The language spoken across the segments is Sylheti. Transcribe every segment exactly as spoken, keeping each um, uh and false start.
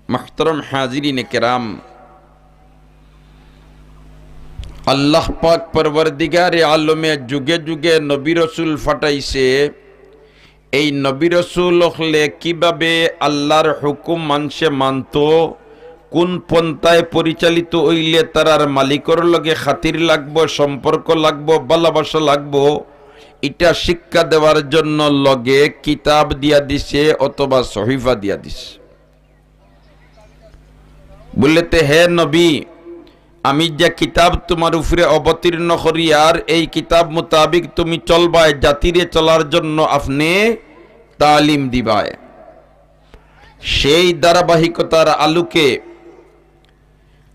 মুহতারাম হাজিরিনে কেরাম, আল্লাহ পাক পরওয়ারদিগারে আলমে যুগে যুগে নবী রসুল পাঠাইছে। এই নবী রসুল অকলে কিভাবে আল্লাহর হুকুম মানষে মানতো, কোন পন্থায় পরিচালিত অইলে তারার মালিকর লগে খাতির লাগবো, সম্পর্ক লাগবো, ভালোবাসা লাগবো, ইটা শিক্ষা দেওয়ার জন্য লগে কিতাব দিয়া দিছে অথবা সহিফা দিয়া দিছে। বললে তে, হে নবী, আমি যে কিতাব তোমার উপরে অবতীর্ণ করিয়ার, এই কিতাব মোতাবিক তুমি চলবায়, জাতিরে চলার জন্য আপনি তালিম দিবায়। সেই ধারাবাহিকতার আলোকে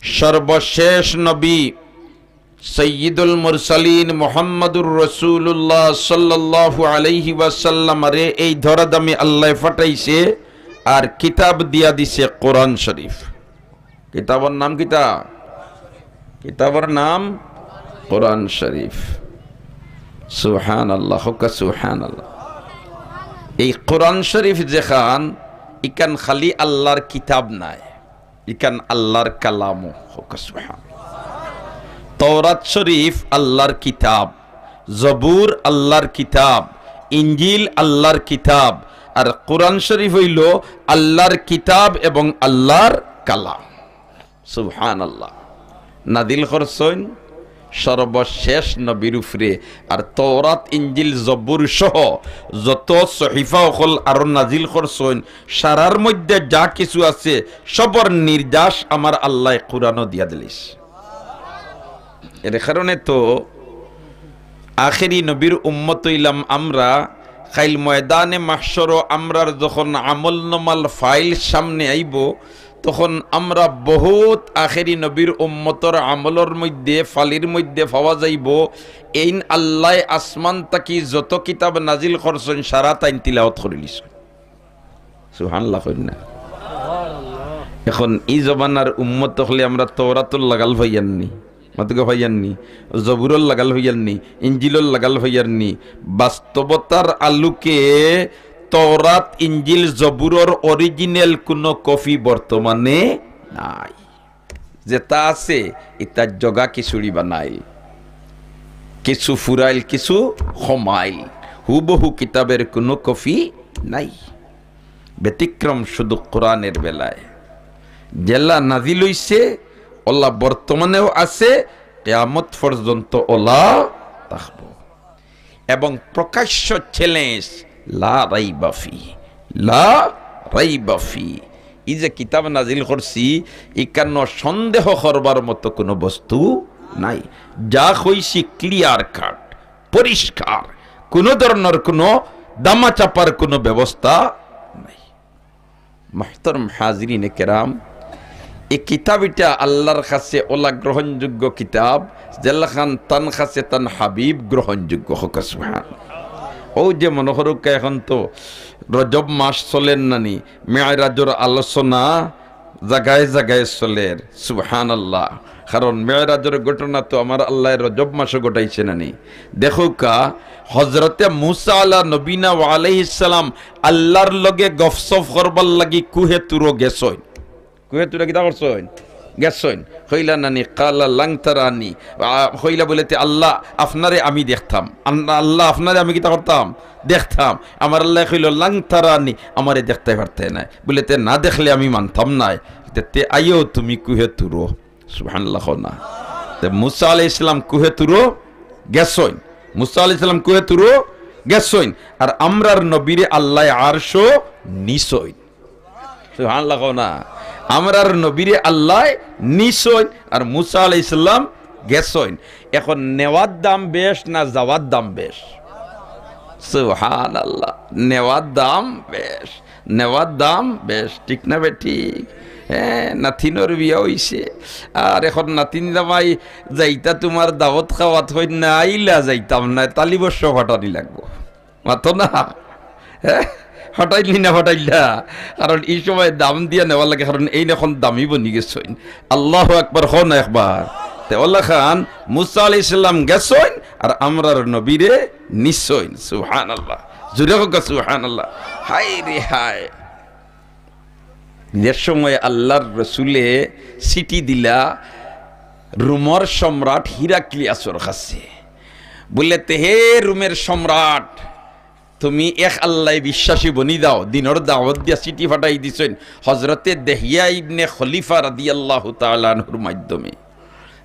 সর্বশেষ নবী সৈয়দুল মুরসালিন মুহাম্মাদুর রাসূলুল্লাহ সাল্লাল্লাহু আলাইহি ওয়াসাল্লামরে এই ধরাধামে আল্লায় পাঠাইছে, আর কিতাব দিয়া দিছে কোরআন শরীফ। কিতাবর নাম কিতা? কিতাবর নাম কোরআন শরীফ। সুবহানাল্লাহ, হক্কা সুবহানাল্লাহ। এই কোরআন শরীফ যেখান, ইখান খালি আল্লাহর কিতাব নায়, ইখান আল্লাহর কালামও। হক্কা সুবহান। তওরাত শরীফ আল্লাহর কিতাব, জবুর আল্লাহর কিতাব, ইঞ্জিল আল্লাহর কিতাব, আর কোরআন শরীফ অইলো আল্লাহর কিতাব এবং আল্লাহর কালাম। সুবহানাল্লাহ। নাজিল করছইন সর্বশেষ নবীর উপরে। আর তওরাত, ইঞ্জিল, জবুর সহ যত সহিফা অকল আরো নাজিল করছইন, সারার মধ্যে যা কিছু আছে, সবর নির্যাস আমার আল্লায় কোরআনও দিয়া দিলিছে। এর কারণে তো আখেরি নবীর উম্মত অইলাম আমরা। কাইল ময়দানে মাহশরও আমরার যখন আমলনামার ফাইল সামনে আইবো, তখন আমরা বহুত আখেরি নবীর উম্মতর আমলর মধ্যে, ফাইলর মধ্যে পাওয়া যাইবো, এইন আল্লায় আসমান থাকি যত কিতাব নাজিল করছইন, সারা তাইন তিলাওয়াত করিলিছইন। সুবহানাল্লাহ কইন না। এখন ই জমানার উম্মত অকলে আমরা তওরাতর লাগাল পাইয়ার নি, মাতুকা পাইয়ার নি, জবুরর লাগাল পাইয়ার নি, ইঞ্জিলর লাগাল পাইয়ার নি। বাস্তবতার আলোকে তওরাত, ইঞ্জিল, জবুরর অরিজিনাল কোনো কপি বর্তমানে নাই। যেটা আছে, ইটা জগা খিচুড়ি বানাইল, কিছু ফুরাইল, কিছু কমাইল, হুবহু কিতাবের কোনো কপি নাই। ব্যতিক্রম শুধু কোরআনের বেলায়। যেলা নাজিল অইছে, ওলা বর্তমানেও আছে, কিয়ামত পর্যন্ত ওলা থাকবো। এবং প্রকাশ্য চ্যালেঞ্জ, লা রাইবা ফি, লা রাইবা ফি। ই যে কিতাব নাজিল করছি, ইখানো সন্দেহ করবার মতো কোনো বস্তু নাই। যা কইছি ক্লিয়ার কাট, পরিষ্কার, কোনো ধরনের কোনো দামাচাপার কোনো ব্যবস্থা নাই। মুহতারাম হাজিরিনে কেরাম, ই কিতাব ইটা আল্লাহর কাছে ওলা গ্রহণযোগ্য কিতাব, যেলাখান তান কাছে তান হাবিব গ্রহণযোগ্য। হক্কা সুবহান। অউ যে মনো করউক্কা, এখন তো রজব মাস চলের নানি, মেরাজর আলোচনা জাগায় জাগায় চলের। সুবহানাল্লাহ। কারণ মেরাজর ঘটনা তো আমার আল্লায় রজব মাসো ঘটাইছে নানি। দেখউক্কা, হজরতে মুসা আলা নবীনা ওয়া আলাইহিস সালাম আল্লাহর লগে গফসফ করবার লাগি কুহে তুরো গেছইন। কুহে তুরো কিতা করছইন? গেছইন। কইলা নানি, কালা লাং তারানি। আ, কইলা বলে, "তে আল্লাহ, আপনারে আমি দেখতাম। আন-, আল্লাহ, আপনারে আমি কিতা করতাম? দেখতাম।" আমার আল্লায় কইলো, "লাং তারানি, আমারে দেখতায় পারতায় নায়।" বলে, "তে না দেখলে আমি মানতাম নায়। তে, তে আইও তুমি কুহে তুরো।" সুবহানাল্লাহ কও না। তে মুসা আলাইহিস সালাম কুহে তুরো গেছইন। মুসা আলাইহিস সালাম কুহে তুরো গেছইন। আর আমরার নবীরে আল্লায় আরশো নিছইন। সুবহানাল্লাহ কও না। আমরার নবীরে আল্লায় নিছইন, আর মুসা আলাইহিস সালাম গেছইন। এখন নেওয়ার দাম বেশ না যাওয়ার দাম বেশ? সুবহানাল্লাহ। নেওয়ার দাম বেশ, নেওয়ার দাম বেশ, ঠিক না বেঠিক? হ্যাঁ, নাতিনর বিয়া অইছে, আর এখন নাতিন জামাই যাইতা তুমার দাওয়াত খাওয়াত, কইন না আইলা যাইতাম নায়, তালি বর্ষ ফাটানি লাগবো। মাতো না? হ্যাঁ? ফাটাইলি না ফাটাইলা? কারণ ই সময় দাম দিয়া নেওয়া লাগে, কারণ এইন এখন দামি বনি গেছইন। আল্লাহু আকবার, কও না একবার। তে ওলাখান মুসা আলাইহিস সালাম গেছইন, আর আমরার নবীরে নিছইন। সুবহানাল্লাহ। জুরে কউক্কা সুবহানাল্লাহ। হায় রে হায়। যে সময় আল্লাহর রসুলে চিঠি দিলা রোমর সম্রাট হিরাক্লিয়াসর কাছে, বললে, "তে হে রোমের সম্রাট, তুমি এক আল্লায় বিশ্বাসী বনি যাও।" দিনর দাওয়াত দিয়া চিঠি পাঠাই দিছইন হজরতে দেহিয়া ইবনে খলিফা রাদিয়াল্লাহু তাআলা আনহুর মাধ্যমে।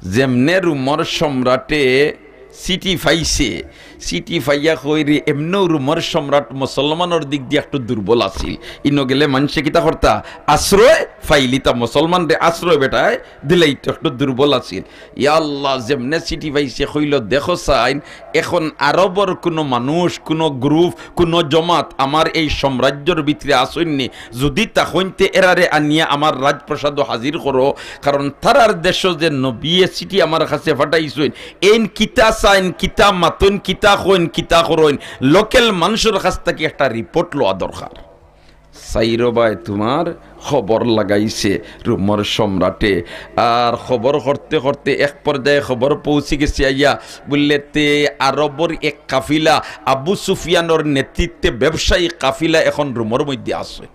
যেমনে রোমর সম্রাটে চিঠি পাইছে, চিঠি পাইয়া কইরে, এমনেও রোমর সম্রাট মুসলমানর দিক দিয়া একটু দুর্বল আছিল। ইনো গেলে মানষে কিতা করতা? আশ্রয় পাইলিতা, মুসলমানরে আশ্রয় বেটায় দিলাইতো, একটু দুর্বল আছিল। ইয়া আল্লাহ, যেমনে চিঠি পাইছে কইলো, "দেখো চাইন, এখন আরবর কুনু মানুষ, কুনু গ্রুপ, কুনু জমাত আমার এই সাম্রাজ্যর ভিতরে আছইন নি, যুদি থাকইন তে এরারে আনিয়া আমার রাজপ্রাসাদো হাজির করো, কারণ তারার দেশো যে নবিয়ে চিঠি আমার কাছে পাঠাইছইন, এইন কিতা চাইন, কিতা মাতইন, কিতা কইন, কিতা করইন, লোকাল মানষর কাছ থাকি একটা রিপোর্ট লওয়া দরকার।" চাইরো বায় তোমার খবর লাগাইছে রোমর সম্রাটে। আর খবর করতে করতে এক পর্যায়ে খবর পৌঁছি গেছে আইয়া, বললে, "তে আরবর এক কাফিলা, আবু সুফিয়ানর নেতৃত্বে ব্যবসায়ী কাফিলা এখন রোমর মধ্যে আছে।"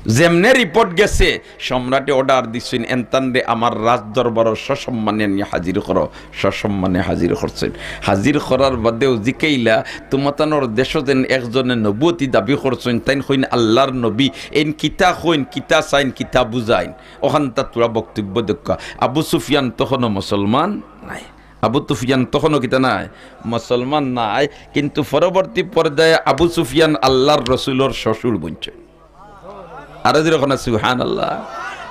যেমনে রিপোর্ট গেছে, সম্রাটে অর্ডার দিছইন, "এনতানরে আমার রাজদরবারো সসম্মানে নিয়া হাজির করো।" সসম্মানে হাজির করছইন। হাজির করার বাদেও জিকাইলা, "তুমাতানর দেশো যেন একজনে নবুয়তি দাবি করছইন, তাইন কইন আল্লাহর নবী, এইন কিতা কইন, কিতা চাইন, কিতা বুঝাইন?" অখানতা থুড়া বক্তব্য দেউক্কা। আবু সুফিয়ান তখনও মুসলমান নায়। আবু সুফিয়ান তখনও কিতা নায়? মুসলমান নায়। কিন্তু পরবর্তী পর্যায়ে আবু সুফিয়ান আল্লাহর রসুলর শ্বশুর বনছইন। আরো জোরে কও না, সুবহানাল্লাহ।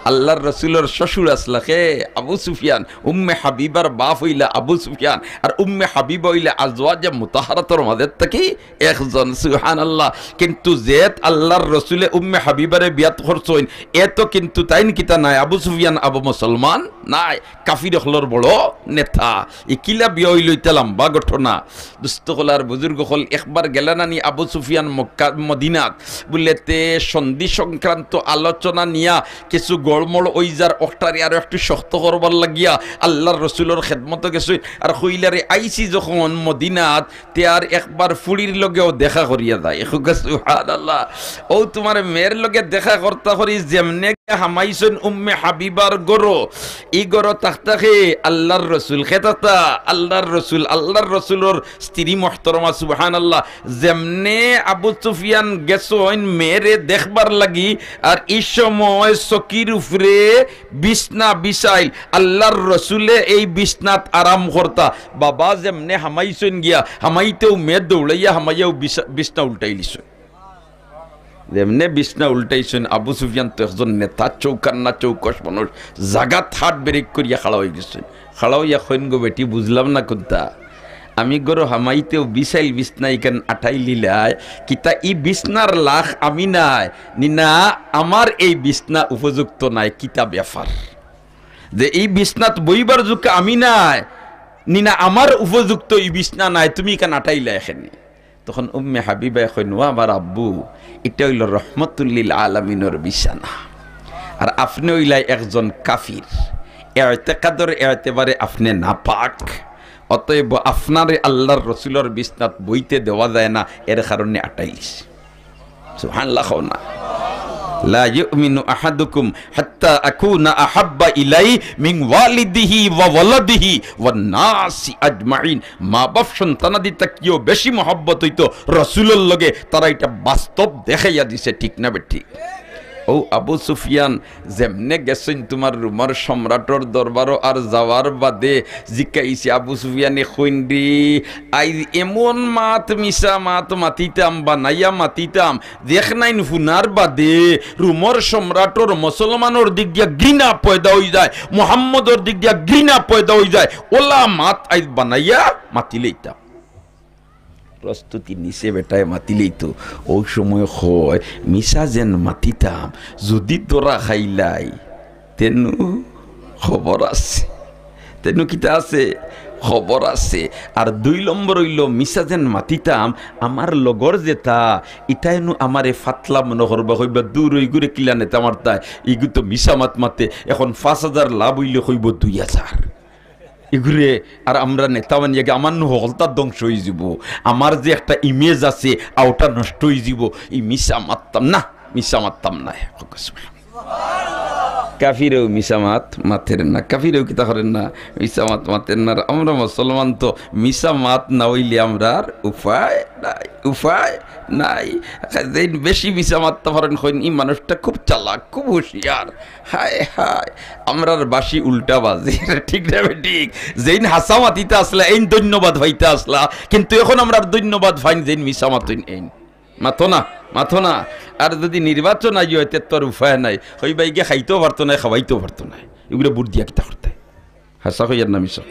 আল্লাহর রসুলর শ্বশুর আছলা কে? আবু সুফিয়ান। উম্মে হাবিবার বাপ অইলা আবু সুফিয়ান, আর উম্মে হাবিবা অইলা আজওয়াজে মুতাহহারাতর মাঝে থাকি একজন, সুবহানাল্লাহ। কিন্তু যেত আল্লাহর রসুলে উম্মে হাবিবারে বিয়াত করছইন, এত কিন্তু তাইন কিতা নায়, আবু সুফিয়ান আবু মুসলমান নায়, কাফির অকলর বড় নেতা। ইকিলা বিয়া অইলো, ইটা লম্বা ঘটনা। দোস্ত অকল আর বুজুর্গ অকল, একবার গেলা না নি আবু সুফিয়ান মক্কা, মদিনাত, বললে তে সন্ধি সংক্রান্ত আলোচনা নিয়া কিছু গড়মড় অইযার, অকটারে আরো একটু শক্ত করবার লাগিয়া আল্লাহর রসুলর খেদমতো গেছইন। আর কইলা রে, আইছি যখন মদিনাত, তে আর একবার ফুড়ির লগেও দেখা করিয়া যায়। কউক্কা সুবহানাল্লাহ। অউ তোমার মেয়ের লগে দেখা করতা করি যেমনে গিয়া হামাইছইন উম্মে হাবিবার ঘরো, ই ঘরো থাকতা কে? আল্লাহর রসুল। কে থাকতা? আল্লাহর রসুল। আল্লাহর রসুলর স্ত্রী মুহতরমা, সুবহানাল্লাহ। যেমনে আবু সুফিয়ান গেছইন মেয়েরে দেখবার লাগি, আর ই সময় চকির উপরে বিছনা বিছাইল, আল্লাহর রসুলে এই বিছনাত আরাম করতা। বাবা যেমনে হামাইছইন গিয়া, হামাইতেউ মেয়ে দৌড়াইয়া হামাইয়াউ বিছা-, বিছনা উল্টাইলিছইন। যেমনে বিছনা উল্টাইছইন, আবু সুফিয়ান তো একজন নেতা, চৌকান্না চৌকস মানুষ, জাগাত হাত ব্রেক করিয়া খাড়া অইগেছইন। খাড়া অইয়া কইন, "গো বেটি, বুঝলাম না কুন্তা, আমি ঘরো হামাইতেউ বিছাইল বিছনা ইখান আটাইলিলায়, কিতা ই বিছনার লাখ আমি নায়, নি না আমার এই বিছনা উপযুক্ত নায়, কিতা ব্যাপার? যে ই বিছনাত বইবার যোগ্য আমি নায়, নি না আমার উপযুক্ত ই বিছনা নায়, তুমি ইখান আটাইলায় কেনে?" তখন উম্মে হাবিবায় কইন, "ও আমার আব্বু, ইটা অইলো রহমতুল্লিল আলামিনর বিছানা, আর আপনে অইলায় একজন কাফির, এতেকাদর এতেবারে আপনে নাপাক, অতএব আপনারে আল্লাহর রসুলর বিছনাত বইতে দেওয়া যায় না, এর কারণে আটাইলিছি।" সুবহানাল্লাহ কও না। "লা ইউমিনু আহাদুকুম হাত্তা আকুনা আহাব্বা ইলাইহি মিন ওয়ালিদিহি ওয়া ওয়ালাদিহি ওয়ান নাসি আজমাইন।" মা বাপ সন্তানাদি থাকিও বেশি মহব্বত অইতো রসুলর লগে, তারা ইটা বাস্তব দেখাইয়া দিছে, ঠিক না বেঠিক? অউ আবু সুফিয়ান যেমনে গেছইন তোমার রোমর সম্রাটর দরবারো, আর যাওয়ার বাদে জিকাইছে আবু সুফিয়ানে, কইন রে, আইজ এমন মাত, মিছা মাত মাতিতাম, বানাইয়া মাতিতাম, যেখান নাইন হুনার বাদে রোমর সম্রাটর মুসলমানর দিক দিয়া ঘৃণা পয়দা অইযায়, মুহাম্মদর দিক দিয়া ঘৃণা পয়দা অইযায়, অলা মাত আইজ বানাইয়া মাতিলাইতাম। প্রস্তুতি নিছে বেটায় মাতিলাইতো। অউ সময় কয়, মিছা যেন মাতিতাম, যুদি ধরা খাইলাই, তেনু খবর আছে। তেনু কিতা আছে? খবর আছে। আর দুই নম্বর অইলো, মিছা যেন মাতিতাম, আমার লগর যেতা, ইতায় নু আমারে ফাতলা মনো করবা, কইবা, "দূর, ইগুরে কিলা নেতা মাততায়, ইগু তো মিছা মাত মাতে, এখন পাঁচ হাজার লাভ অইলে কইবো দুই হাজার।" ইগুরে আর আমরা নেতা বানাইয়া গিয়া আমার নু হকলতা ধ্বংস অইযিবো, আমার যে একটা ইমেজ আছে, অউটা নষ্ট অইযিবো, ই মিছা মাততাম না। মিছা মাততাম নায়। কাফিরেও মিছা মাত মাতের না, কাফিরেও কিতা করের না, মিছা মাত মাতের না। আর আমরা মুসলমান তো মিছা মাত না অইলে আমরার উপায় নাই, উপায় নাই। যেইন বেশি মিছা মাততা পারেন, কইন, "ই মানুষটা খুব চালাক, খুব হুঁশিয়ার।" হায় হায়, আমরার বাঁশি উল্টা বাজে। ঠিক না বেঠিক? যেইন হাছা মাতিতা আছলা, এইন ধন্যবাদ পাইতা আছলা, কিন্তু এখন আমরার ধন্যবাদ পাইন যেইন মিছা মাতইন এইন। মাতো না, মাতো না। আর যদি নির্বাচন আইও, এতে তো আর উপায় নাই। কইবা ইগে খাইতেও পারতো নায়, খাওয়াইতেও পারতো নায়। ইগুরে ভোট দিয়া কিতা করতায়? হাছা কইয়ার না মিছা?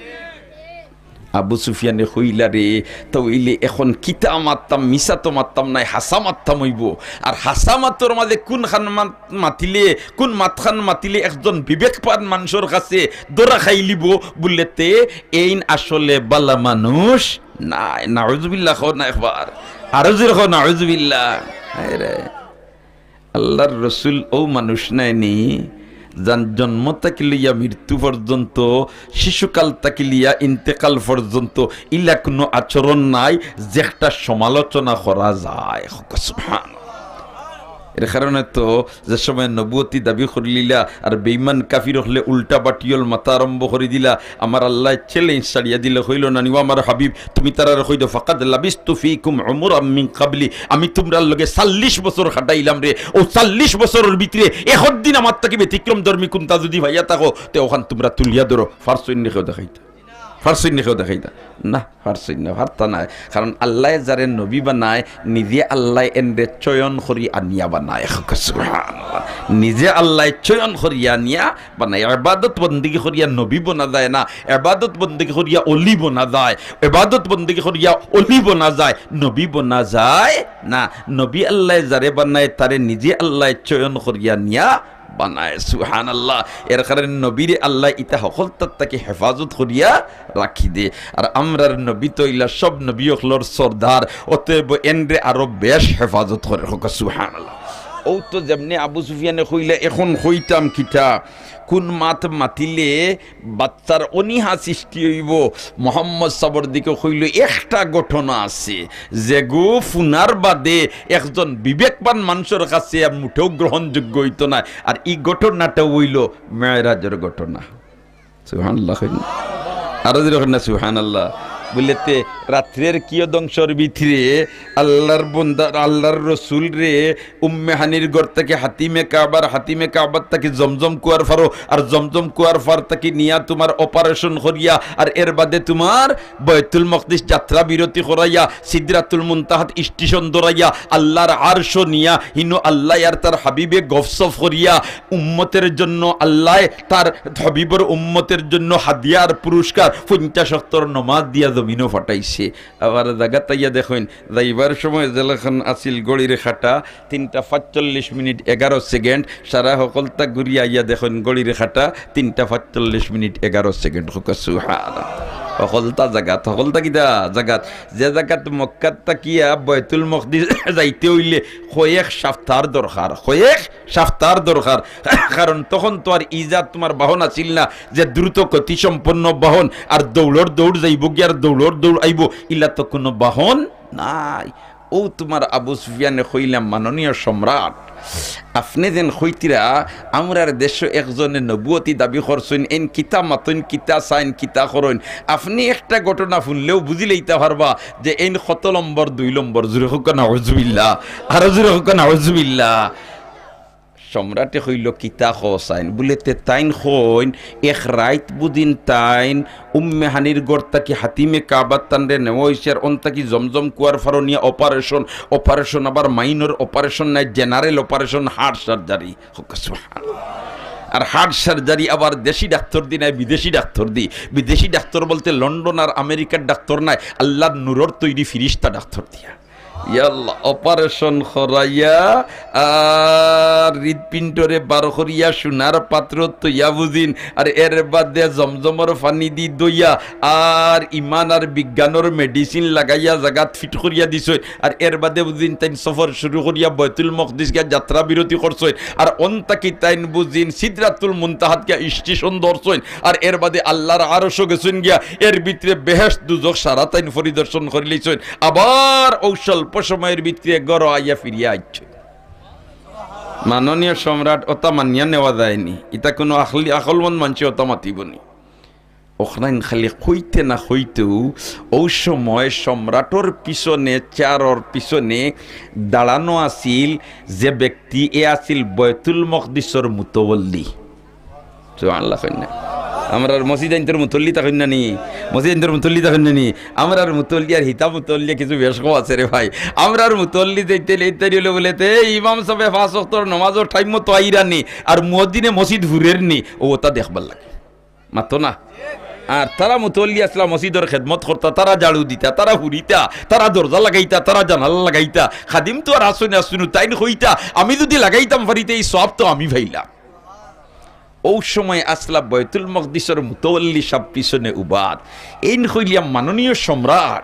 আবু সুফিয়ানে কইলা, "রে, তে অইলে এখন কিতা মাততাম? মিছা তো মাততাম নায়, হাছা মাততাম অইবো।" আর হাছা মাতর মাঝে কুনখান মাত-, মাতিলে, কুন মাতখান মাতিলে একজন বিবেকবান মানষর কাছে ধরা খাইলিবো, বুলে তে এইন আসলে বালা মানুষ নায়। নাউজুবিল্লাহ কও না একবার। আরো জোরে কও, নাউজুবিল্লাহ। হায় রে। আল্লার রসুল অউ মানুষ নায় নি, যান জন্ম থাকি লইয়া মৃত্যু পর্যন্ত, শিশুকাল থাকি লইয়া ইন্তেকাল পর্যন্ত ইলা কুনু আচরণ নাই যেটা সমালোচনা করা যায়। কউক্কা সুবহানাল্লাহ। এর কারণে তো যে সময় নবুয়তি দাবি করিলিলা আর বেইমান কাফির অকলে উল্টা বাটিওল মাতা আরম্ভ করি দিলা, আমার আল্লায় challenge ছাড়িয়া দিলা, কইলা না নি, "ও আমার হাবিব, তুমি তারারে কই দেও, ফাকাদ লাবিস্তু ফিকুম উমরাম মিন কাবলি, আমি তুমরার লগে চল্লিশ বছর খাটাইলাম রে, অউ চল্লিশ বছরর ভিতরে একর দিন আমার থাকি ব্যতিক্রম ধর্মী কুনতা যদি পাইয়া থাকো, তে অখান তুমরা তুলিয়া ধরো।" পারছইন নি কেউ দেখাইতা? পারছইন নি কেউ দেখাইতা? না, পারছইন না, পারতা নায়। কারণ আল্লায় যারে নবী বানায়, নিজে আল্লায় এনরে চয়ন করি আনিয়া বানায়। সুবহানাল্লাহ। নিজে আল্লায় চয়ন করি আনিয়া বানায়। এবাদত বন্দেগি করিয়া নবী বনা যায় না, এবাদত বন্দেগি করিয়া অলি বনা যায়, এবাদত বন্দেগি করিয়া অলি বনা যায়, নবী বনা যায় না। নবী আল্লায় যারে বানায়, তারে নিজে আল্লায় চয়ন করিয়া নিয়া বানায়। সুবহানাল্লাহ। এর কারণে নবীরে আল্লায় ইতা হকলতার থাকি হেফাজত করিয়া রাখি দে। আর আমরার নবী তো ইলা সব নবী অকলর সর্দার, অতএব এনরে আরো বেশ হেফাজত করে। কউক্কা সুবহানাল্লাহ। অউ তো যেমনে আবু সুফিয়ানে কইলা, এখন কইতাম কিতা, কুন মাত মাতিলে বাচ্চার অনীহা সৃষ্টি অইবো। মোহাম্মদ সাবর দিকে কইল, একটা ঘটনা আছে, যেগু হুনার বাদে একজন বিবেকবান মানষর কাছে আর মুটেও গ্রহণযোগ্য অইতো নায়। আর ই ঘটনাটা অইল মেরাজর ঘটনা। সুবহানাল্লাহ কইন। আরো জোরে কইন না, সুবহানাল্লাহ। বুলে তে রাত্রের কিয়দংশর ভিতরে আল্লার বন্দা, আল্লার রসুলরে উম্মে হানির ঘর থাকি হাতিমে কাবার, হাতিমে কাবার থাকি জমজম কুয়ার পারো, আর জমজম কুয়ার পার থাকি নিয়া তুমার operation করিয়া, আর এর বাদে তুমার বায়তুল মকদিস যাত্রা বিরতি করাইয়া, সিদরাতুল মুনতাহাত স্টেশন ধরাইয়া, আল্লার আরশো নিয়া, হিনো আল্লায় আর তার হাবিবে গফসফ করিয়া, উম্মতের জন্য আল্লায় তার হাবিবর উম্মতের জন্য হাদিয়া আর পুরস্কার, পঞ্চাশ ওয়াক্তর নমাজ দিয়া জমিনো ফাটাইছে। আবার জাগাত আইয়া দেখইন, যাইবার সময় যেলাখান আছিল ঘড়ির কাটা, তিনটা পাঁচচল্লিশ মিনিট এগারো সেকেন্ড, সারা হকলতা ঘুরিয়া আইয়া দেখইন ঘড়ির কাটা তিনটা পাঁচচল্লিশ মিনিট এগারো সেকেন্ড। কউক্কা সুবহানাল্লাহ। হকলতা জাগাত, হকলতা কিতা জাগাত? যে জাগাত মক্কাত থাকিয়া বায়তুল মকদিস যাইতে অইলে কয়েক সপ্তাহর দরকার, কয়েক সপ্তাহর দরকার। কারণ তখন তো আর ইজাত তুমার বাহন আছিল না যে দ্রুত গতিসম্পন্ন বাহন, আর দৌড়র দৌড় যাইবো গিয়া আর দৌড়র দৌড় আইবো, ইলা তো কুনু বাহন নাই। অউ তুমার আবু সুফিয়ানে কইলা, "মাননীয় সম্রাট, আপনে যেন কইতিরা, আমরার দেশো একজনে নবুয়তি দাবি করছইন, এইন কিতা মাতইন, কিতা চাইন, কিতা করইন। আপনে একটা ঘটনা হুনলেউ বুঝিলাইতা পারবা যে এইন কত নম্বর, দুই নম্বর।" জোরে কউক্কা নাউজুবিল্লাহ, আরো জোরে কউক্কা নাউজুবিল্লাহ। সম্রাটে কইল, "কিতা কও চাইন?" বুলে, "তে তাইন কইন, এক রাইত বুঝিন তাইন উম্মে হানির ঘর থাকি হাতিমে কাবাত তানরে নেওয়া অইছে, আর অন থাকি জমজম কুয়ার পারো নিয়া operation, operation আবার minor operation নায়, general operation, heart surgery।" কউক্কা সুবহানাল্লাহ। আর heart surgery আবার দেশি ডাক্তর দি নায়, বিদেশি ডাক্তর দি। বিদেশি ডাক্তর বলতে লন্ডন আর আমেরিকার ডাক্তর নায়, আল্লার নূরর তৈরি ফিরিস্তা ডাক্তর দিয়া। ইয়া আল্লাহ, operation করাইয়া আর হৃদপিণ্ডরে বার করিয়া সোনার পাত্রো থইয়া বুঝিন, আর এর বাদে জমজমর পানি দি ধইয়া আর ইমান আর বিজ্ঞানর medicine লাগাইয়া জাগাত fit করিয়া দিছইন, আর এর বাদে বুঝিন তাইন সফর শুরু করিয়া বায়তুল মকদিস গিয়া যাত্রা বিরতি করছইন, আর অন থাকি তাইন বুঝিন সিদরাতুল মুনতাহাত গিয়া স্টেশন ধরছইন, আর এর বাদে আল্লার আরশো গেছইন গিয়া, এর ভিতরে বেহেশত দুজখ সারা তাইন পরিদর্শন করিলাইছইন। আবার অউ স্বল্প সময়র ভিতরে ঘরো আইয়া ফিরিয়া আইছইন। মাননীয় সম্রাট, ওটা মানিয়া নেওয়া যায়নি। ইটা কুনু আখলি-, আকলমন্দ মানষে ওটা মাতিবনি। অখান খালি কইতে না কইতেউ, অউ সময় সম্রাটর পিছনে, চেয়ারর পিছনে দাঁড়ানো আছিল যে ব্যক্তি, এ আছিল বায়তুল মকদিসর মুতওয়াল্লি। সুবহানাল্লাহ কইন না। আমরার মসজিদ আইন্তর মুতল্লি তা কইন না নি? মসজিদ আইন্তর মুতল্লি তা কইন না নি? আমরার মুতল্লি আর হিতা মুতল্লি কিছু বেশ কম আছে রে ভাই। আমরার মুতল্লি যেইতে লেইতে হইল বলে, "তে ইমাম সাবে পাঁচ ওয়াক্তর নামাজর টাইম মতো আইরা নি, আর মুয়াজ্জিনে মসজিদ ফুরের নি, ও ওটা দেখবার লাগে।" মাতো না? আর তারা মুতল্লি আসলা, মসজিদর খেদমত করতা, তারা ঝাড়ু দিতা, তারা ফুরিতা, তারা দরজা লাগাইতা, তারা জানালা লাগাইতা। খাদিম তো আর আসুন আসুন, তাইন কইতা, "আমি যদি লাগাইতাম পারিতে, এই সওয়াব তো আমি পাইলাম।" অউ সময় আসলা বায়তুল মকদিসর মুতওয়াল্লি সাব পিছনে উবাদ। এইন কইলিয়া, "মাননীয় সম্রাট,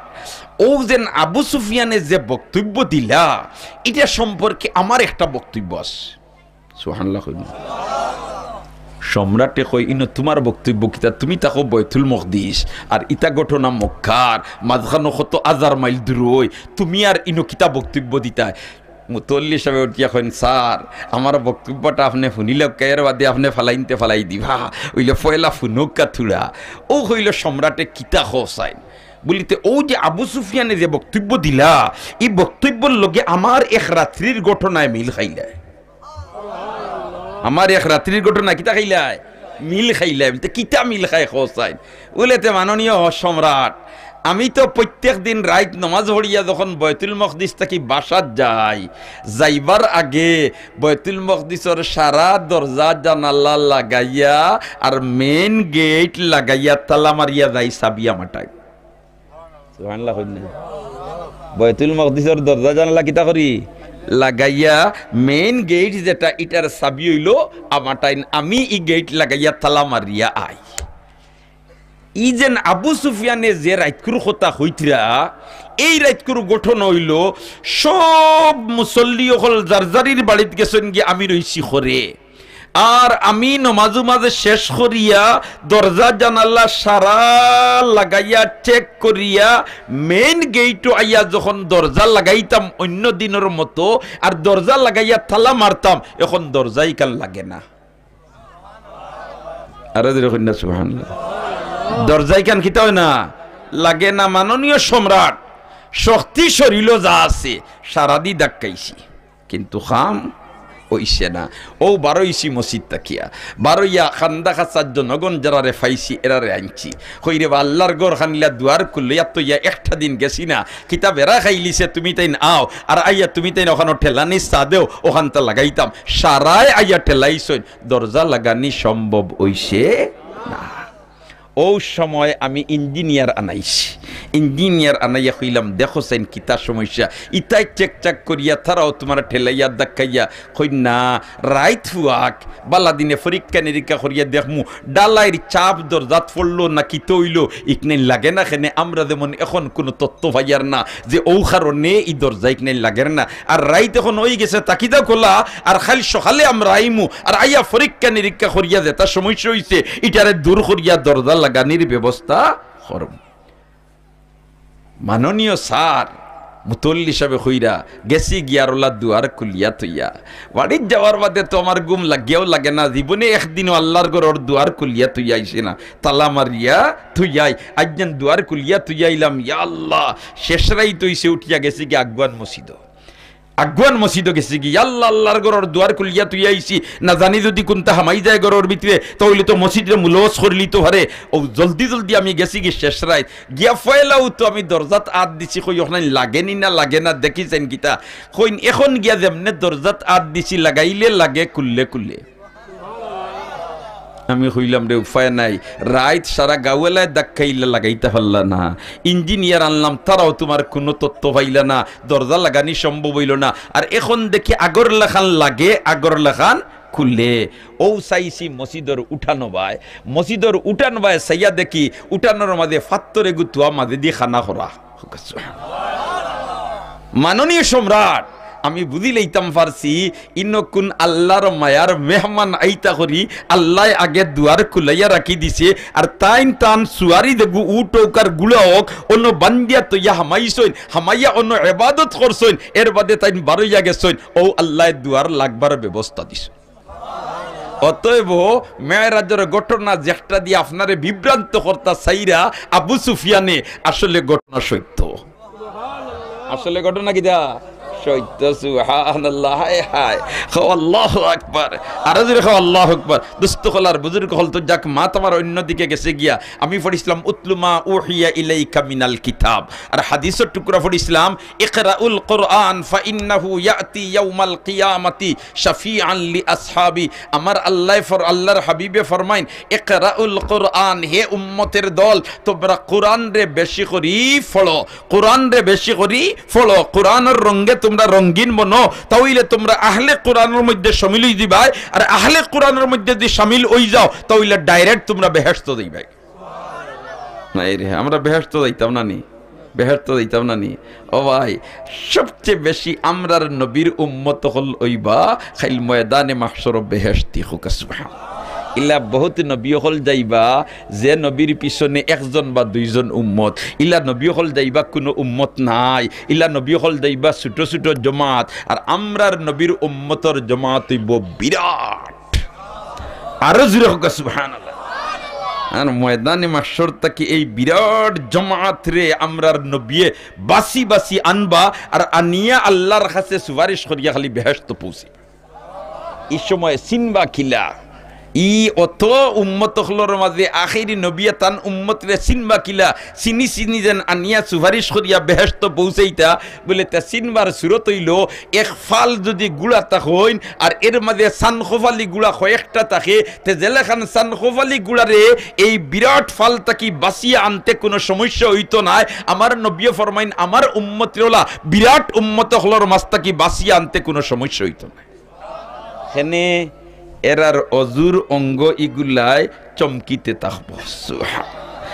অউ যেন আবু সুফিয়ানে যে বক্তব্য দিলা, ইটা সম্পর্কে আমার একটা বক্তব্য আছে।" সুবহানাল্লাহ কইন না। সম্রাটে কয়, "ইনো তুমার বক্তব্য কিতা? তুমি থাকো বায়তুল মকদিস, আর ইতা ঘটনা মক্কার, মাঝখানো কত হাজার মাইল দূর অয়, তুমি আর ইনো কিতা বক্তব্য দিতায়?" মুতল্লি সাবে উঠিয়া কইন, "স্যার, আমার বক্তব্যটা আপনে হুনিলে, এর বাদে আপনে ফালাইনতে ফালাই দিবা, অইলে পয়লা হুনউক্কা থুড়া।" অউ কইল, "সম্রাটে কিতা কও চাইন?" বুলিতে, "অউ যে আবু সুফিয়ানে যে বক্তব্য দিলা, ই বক্তব্যর লগে আমার এক রাত্রির ঘটনায় মিল খাইলায়।" আমার এক রাত্রির ঘটনা কিতা খাইলায়? মিল খাইলায়। বলতে, "কিতা মিল খায় কও চাইন?" বুলে, "তে মাননীয় সম্রাট, আমি তো প্রত্যেক দিন রাইত নমাজ পড়িয়া যখন বায়তুল মকদিস থাকি বাসাত যাই, যাইবার আগে বায়তুল মকদিসর সারা দরজা জানালা লাগাইয়া আর মেইন গেইট লাগাইয়া তালা মারিয়া যাই, চাবি আমাটাই।" সুবহানাল্লাহ কইন না। বায়তুল মকদিসর দরজা জানালা কিতা করি? লাগাইয়া, মেইন গেইট যেটা, ইটার চাবি অইল আমাটাইন, আমি ই গেইট লাগাইয়া তালা মারিয়া আই। ই যেন আবু সুফিয়ানে যে রাইতকুর কথা কইতরা, এই রাইতকুর ঘটনা অইল, সব মুসল্লি অকল যার যারির বাড়িত গেছইন গিয়া, আমি রইছি ঘরে। আর আমি নমাজ উমাজ শেষ করিয়া, দরজা জানালা সারা লাগাইয়া, চেক করিয়া, মেইন গেইটো আইয়া যখন দরজা লাগাইতাম অইন্য দিনর মতো, আর দরজা লাগাইয়া তালা মারতাম, এখন দরজা ইখান লাগে না। আরো জোরে কইন না, সুবহানাল্লাহ। দরজা ইখান কিতা অয় না? লাগে না। মাননীয় সম্রাট, শক্তি শরীলো যা আছে, সারাদি ধাক্কাইছি। কিন্তু কাম অইছে না। অউ বারইছি মসজিদ থাকিয়া। বারইয়া কান্দা কাছার জনগণ যারারে পাইছি, এরারে আনছি। কই রে বা, আল্লার ঘর খানিলা দুয়ার খুলিয়া থইয়া একটা দিন গেছি না। কিতা বেড়া খাইলিছে, তুমি তাইন আও। আর আইয়া তুমি তাইন অখানো ঠেলানি চা দেও, অখানতা লাগাইতাম। সারায় আইয়া ঠেলাইছইন, দরজা লাগানি সম্ভব অইছে না। অউ সময় আমি ইঞ্জিনিয়ার আনাইছি। ইঞ্জিনিয়ার আনাইয়া কইলাম, "দেখো চাইন কিতা সমস্যা।" ইতায় চেক চাক করিয়া, তারাও তুমার ঠেলাইয়া ধাক্কাইয়া। কইন না, রাইত ফুয়াক, বালা দিনে পরীক্ষা নিরীক্ষা করিয়া দেখমু, ঢালাইর চাপ দরজাত পড়লো না কিতা অইলো, ইকনাইন লাগে না কেনে। আমরা যেমন এখন কুনু তথ্য পাইয়ার না যে অউ কারণে ই দরজা ইকনাইন লাগের না। আর রাইত এখন অইগেছে, তাকিদা খোলা, আর কাইল সকালে আমরা আইমু, আর আইয়া পরীক্ষা নিরীক্ষা করিয়া যেটা সমস্যা অইছে, ইটারে দূর করিয়া দরজা লাগানির ব্যবস্থা করমু। মাননীয় স্যার, মুতল্লি সাবে কইরা গেছি গিয়া আর অলা দুয়ার খুলিয়া থইয়া। বাড়িত যাওয়ার বাদে তো আমার ঘুম লাগিয়াও লাগে না, জীবনে একদিনও আল্লার ঘরর দুয়ার খুলিয়া থইয়া আইছি না, তালা মারিয়া থইয়া আই। আইজ যেন দুয়ার খুলিয়া থইয়া আইলাম, ইয়া আল্লাহ, শেষ রাইত অইছে, উঠিয়া গেছি গিয়া আগুয়ান মসজিদো। আগুয়ান মসজিদো গেছি গি, "ইয়া আল্লাহ, আল্লার ঘরর দুয়ার খুলিয়া থইয়া আইছি, না জানি যদি কুনতা হামাই যায় ঘরর ভিতরে, তা অইলে তো মসজিদরে মুলস করিলিতো পারে।" অউ জলদি জলদি আমি গেছি গি শেষ রাইত। গিয়া পয়লাউ তো আমি দরজাত আত দিছি, কই অখান লাগেনি না লাগে না, দেখি চাইন কিতা। কইন, "এখন গিয়া যেমনে দরজাত আত দিছি, লাগাইলে লাগে, খুললে খুলে।" আমি কইলাম, "রে, উপায় নাই।" রাইত সারা গাঁওয়ালায় ধাক্কাইলা, লাগাইতা পারলা না। ইঞ্জিনিয়ার আনলাম, তারাও তুমার কুনু তথ্য পাইলা না, দরজা লাগানি সম্ভব অইলো না। আর এখন দেখি আগর লাখান লাগে, আগর লাখান খুলে। অউ চাইছি মসজিদর উঠানো বায়, মসজিদর উঠান বায় চাইয়া দেখি উঠানর মাঝে ফাত্তর এগু থুয়া, মাঝেদি খানা করা। মাননীয় সম্রাট, আমি বুঝি লইতাম পারছি, ইনো কুন আল্লার মায়ার মেহমান আইতা করি, আল্লায় আগে দুয়ার খুলাইয়া রাখি দিছে, আর তাইন তান সুয়ারি দেগু উট অউক আর গুড়া অউক, অনো বান্দিয়া তইয়া হামাইছইন, হামাইয়া অনো এবাদত করছইন, এর বাদে তাইন বারইয়া গেছইন, অউ আল্লায় দুয়ার লাগবার ব্যবস্থা দিছইন। অতএব মেরাজর ঘটনা যেটা দিয়া আপনারে বিভ্রান্ত করতা চাইরা আবু সুফিয়ানে, আসলে ঘটনা সত্য। আসলে ঘটনা কিতা? সত্য। সুবহানাল্লাহ। হায় হায়। কও আল্লাহু আকবার। আরো জোরে কও আল্লাহু আকবার। দোস্ত অকল আর বুজুর্গ অকল, তো যাক, মাত আমার অন্যদিকে গেছে গিয়া। আমি পড়ছিলাম, "উতলু মা উহিয়া ইলাইকা মিনাল কিতাব।" আর হাদিসর টুকরা পড়ছিলাম, "ইকরাউল কুরআন ফাইন্নাহু ইয়াতি ইয়াউমাল কিয়ামাতি শাফিআন লি আসহাবি।" আমার আল্লায় ফর-, আল্লার হাবিবে ফরমাইন, "ইকরাউল কুরআন, হে উম্মতের দল, তোমরা কুরআনরে বেশি করি পড়ো।" কুরআনরে বেশি করি পড়ো, কুরআনর রঙে তুমরা রঙিন বনো, তা অইলে তুমরা আহলে কুরআনর মধ্যে শামিল অই যিবায়, আর আহলে কুরআনর মধ্যে যুদি শামিল অই যাও, তা অইলে direct তুমরা বেহেশতো যাইবায়। নায় রে, আমরা বেহেশতো যাইতাম না নি? বেহেশতো যাইতাম না নি? ও ভাই, সবচে বেশি আমরার নবীর উম্মত অকল অইবা কাইল ময়দানে মাহশরো বেহেশতি। কউক্কা সুবহান। ইলা বহুত নবী অকল যাইবা, যে নবীর পিছনে একজন বা দুইজন উম্মত, ইলা নবী অকল যাইবা কুনু উম্মত নাই, ইলা নবী অকল যাইবা ছুটো ছুটো জমাত, আর আমরার নবীর উম্মতর জমাত অইবো বিরাট। আরো জোরে কউক্কা সুবহানাল্লাহ। আর ময়দানে মাহশর থাকি এই বিরাট জমাতরে আমরার নবিয়ে বাছি বাছি আনবা, আর আনিয়া আল্লার কাছে সুপারিশ করিয়া খালি বেহেশতো পৌঁছে। ই সময় চিনবা কিলা? ই অত উম্মত অকলর মাঝে আখেরি নবিয়ে তান উম্মতরে চিনবা কিলা? চিনি চিনি যেন আনিয়া সুপারিশ করিয়া বেহেশতো পৌঁছাইতা। বুলে তে চিনবার সুরত অইলো, এক ফাল যুদি গুড়া থাকইন, আর এর মাঝে সানকোফালি গুড়া কয়েকটা থাকে, তে যেলাখান সানকোফালি গুড়ারে এই বিরাট ফাল থাকি বাছিয়া আনতে কুনু সমস্যা অইতো নায়। আমার নবিয়ে ফরমাইন, আমার উম্মতরে অলা বিরাট উম্মত অকলর মাঝ থাকি বাছিয়া আনতে কুনু সমস্যা অইতো নায়। কেনে এরার অজুর অঙ্গ ইগুলায় চমকিতে থাকবো। সুবহান।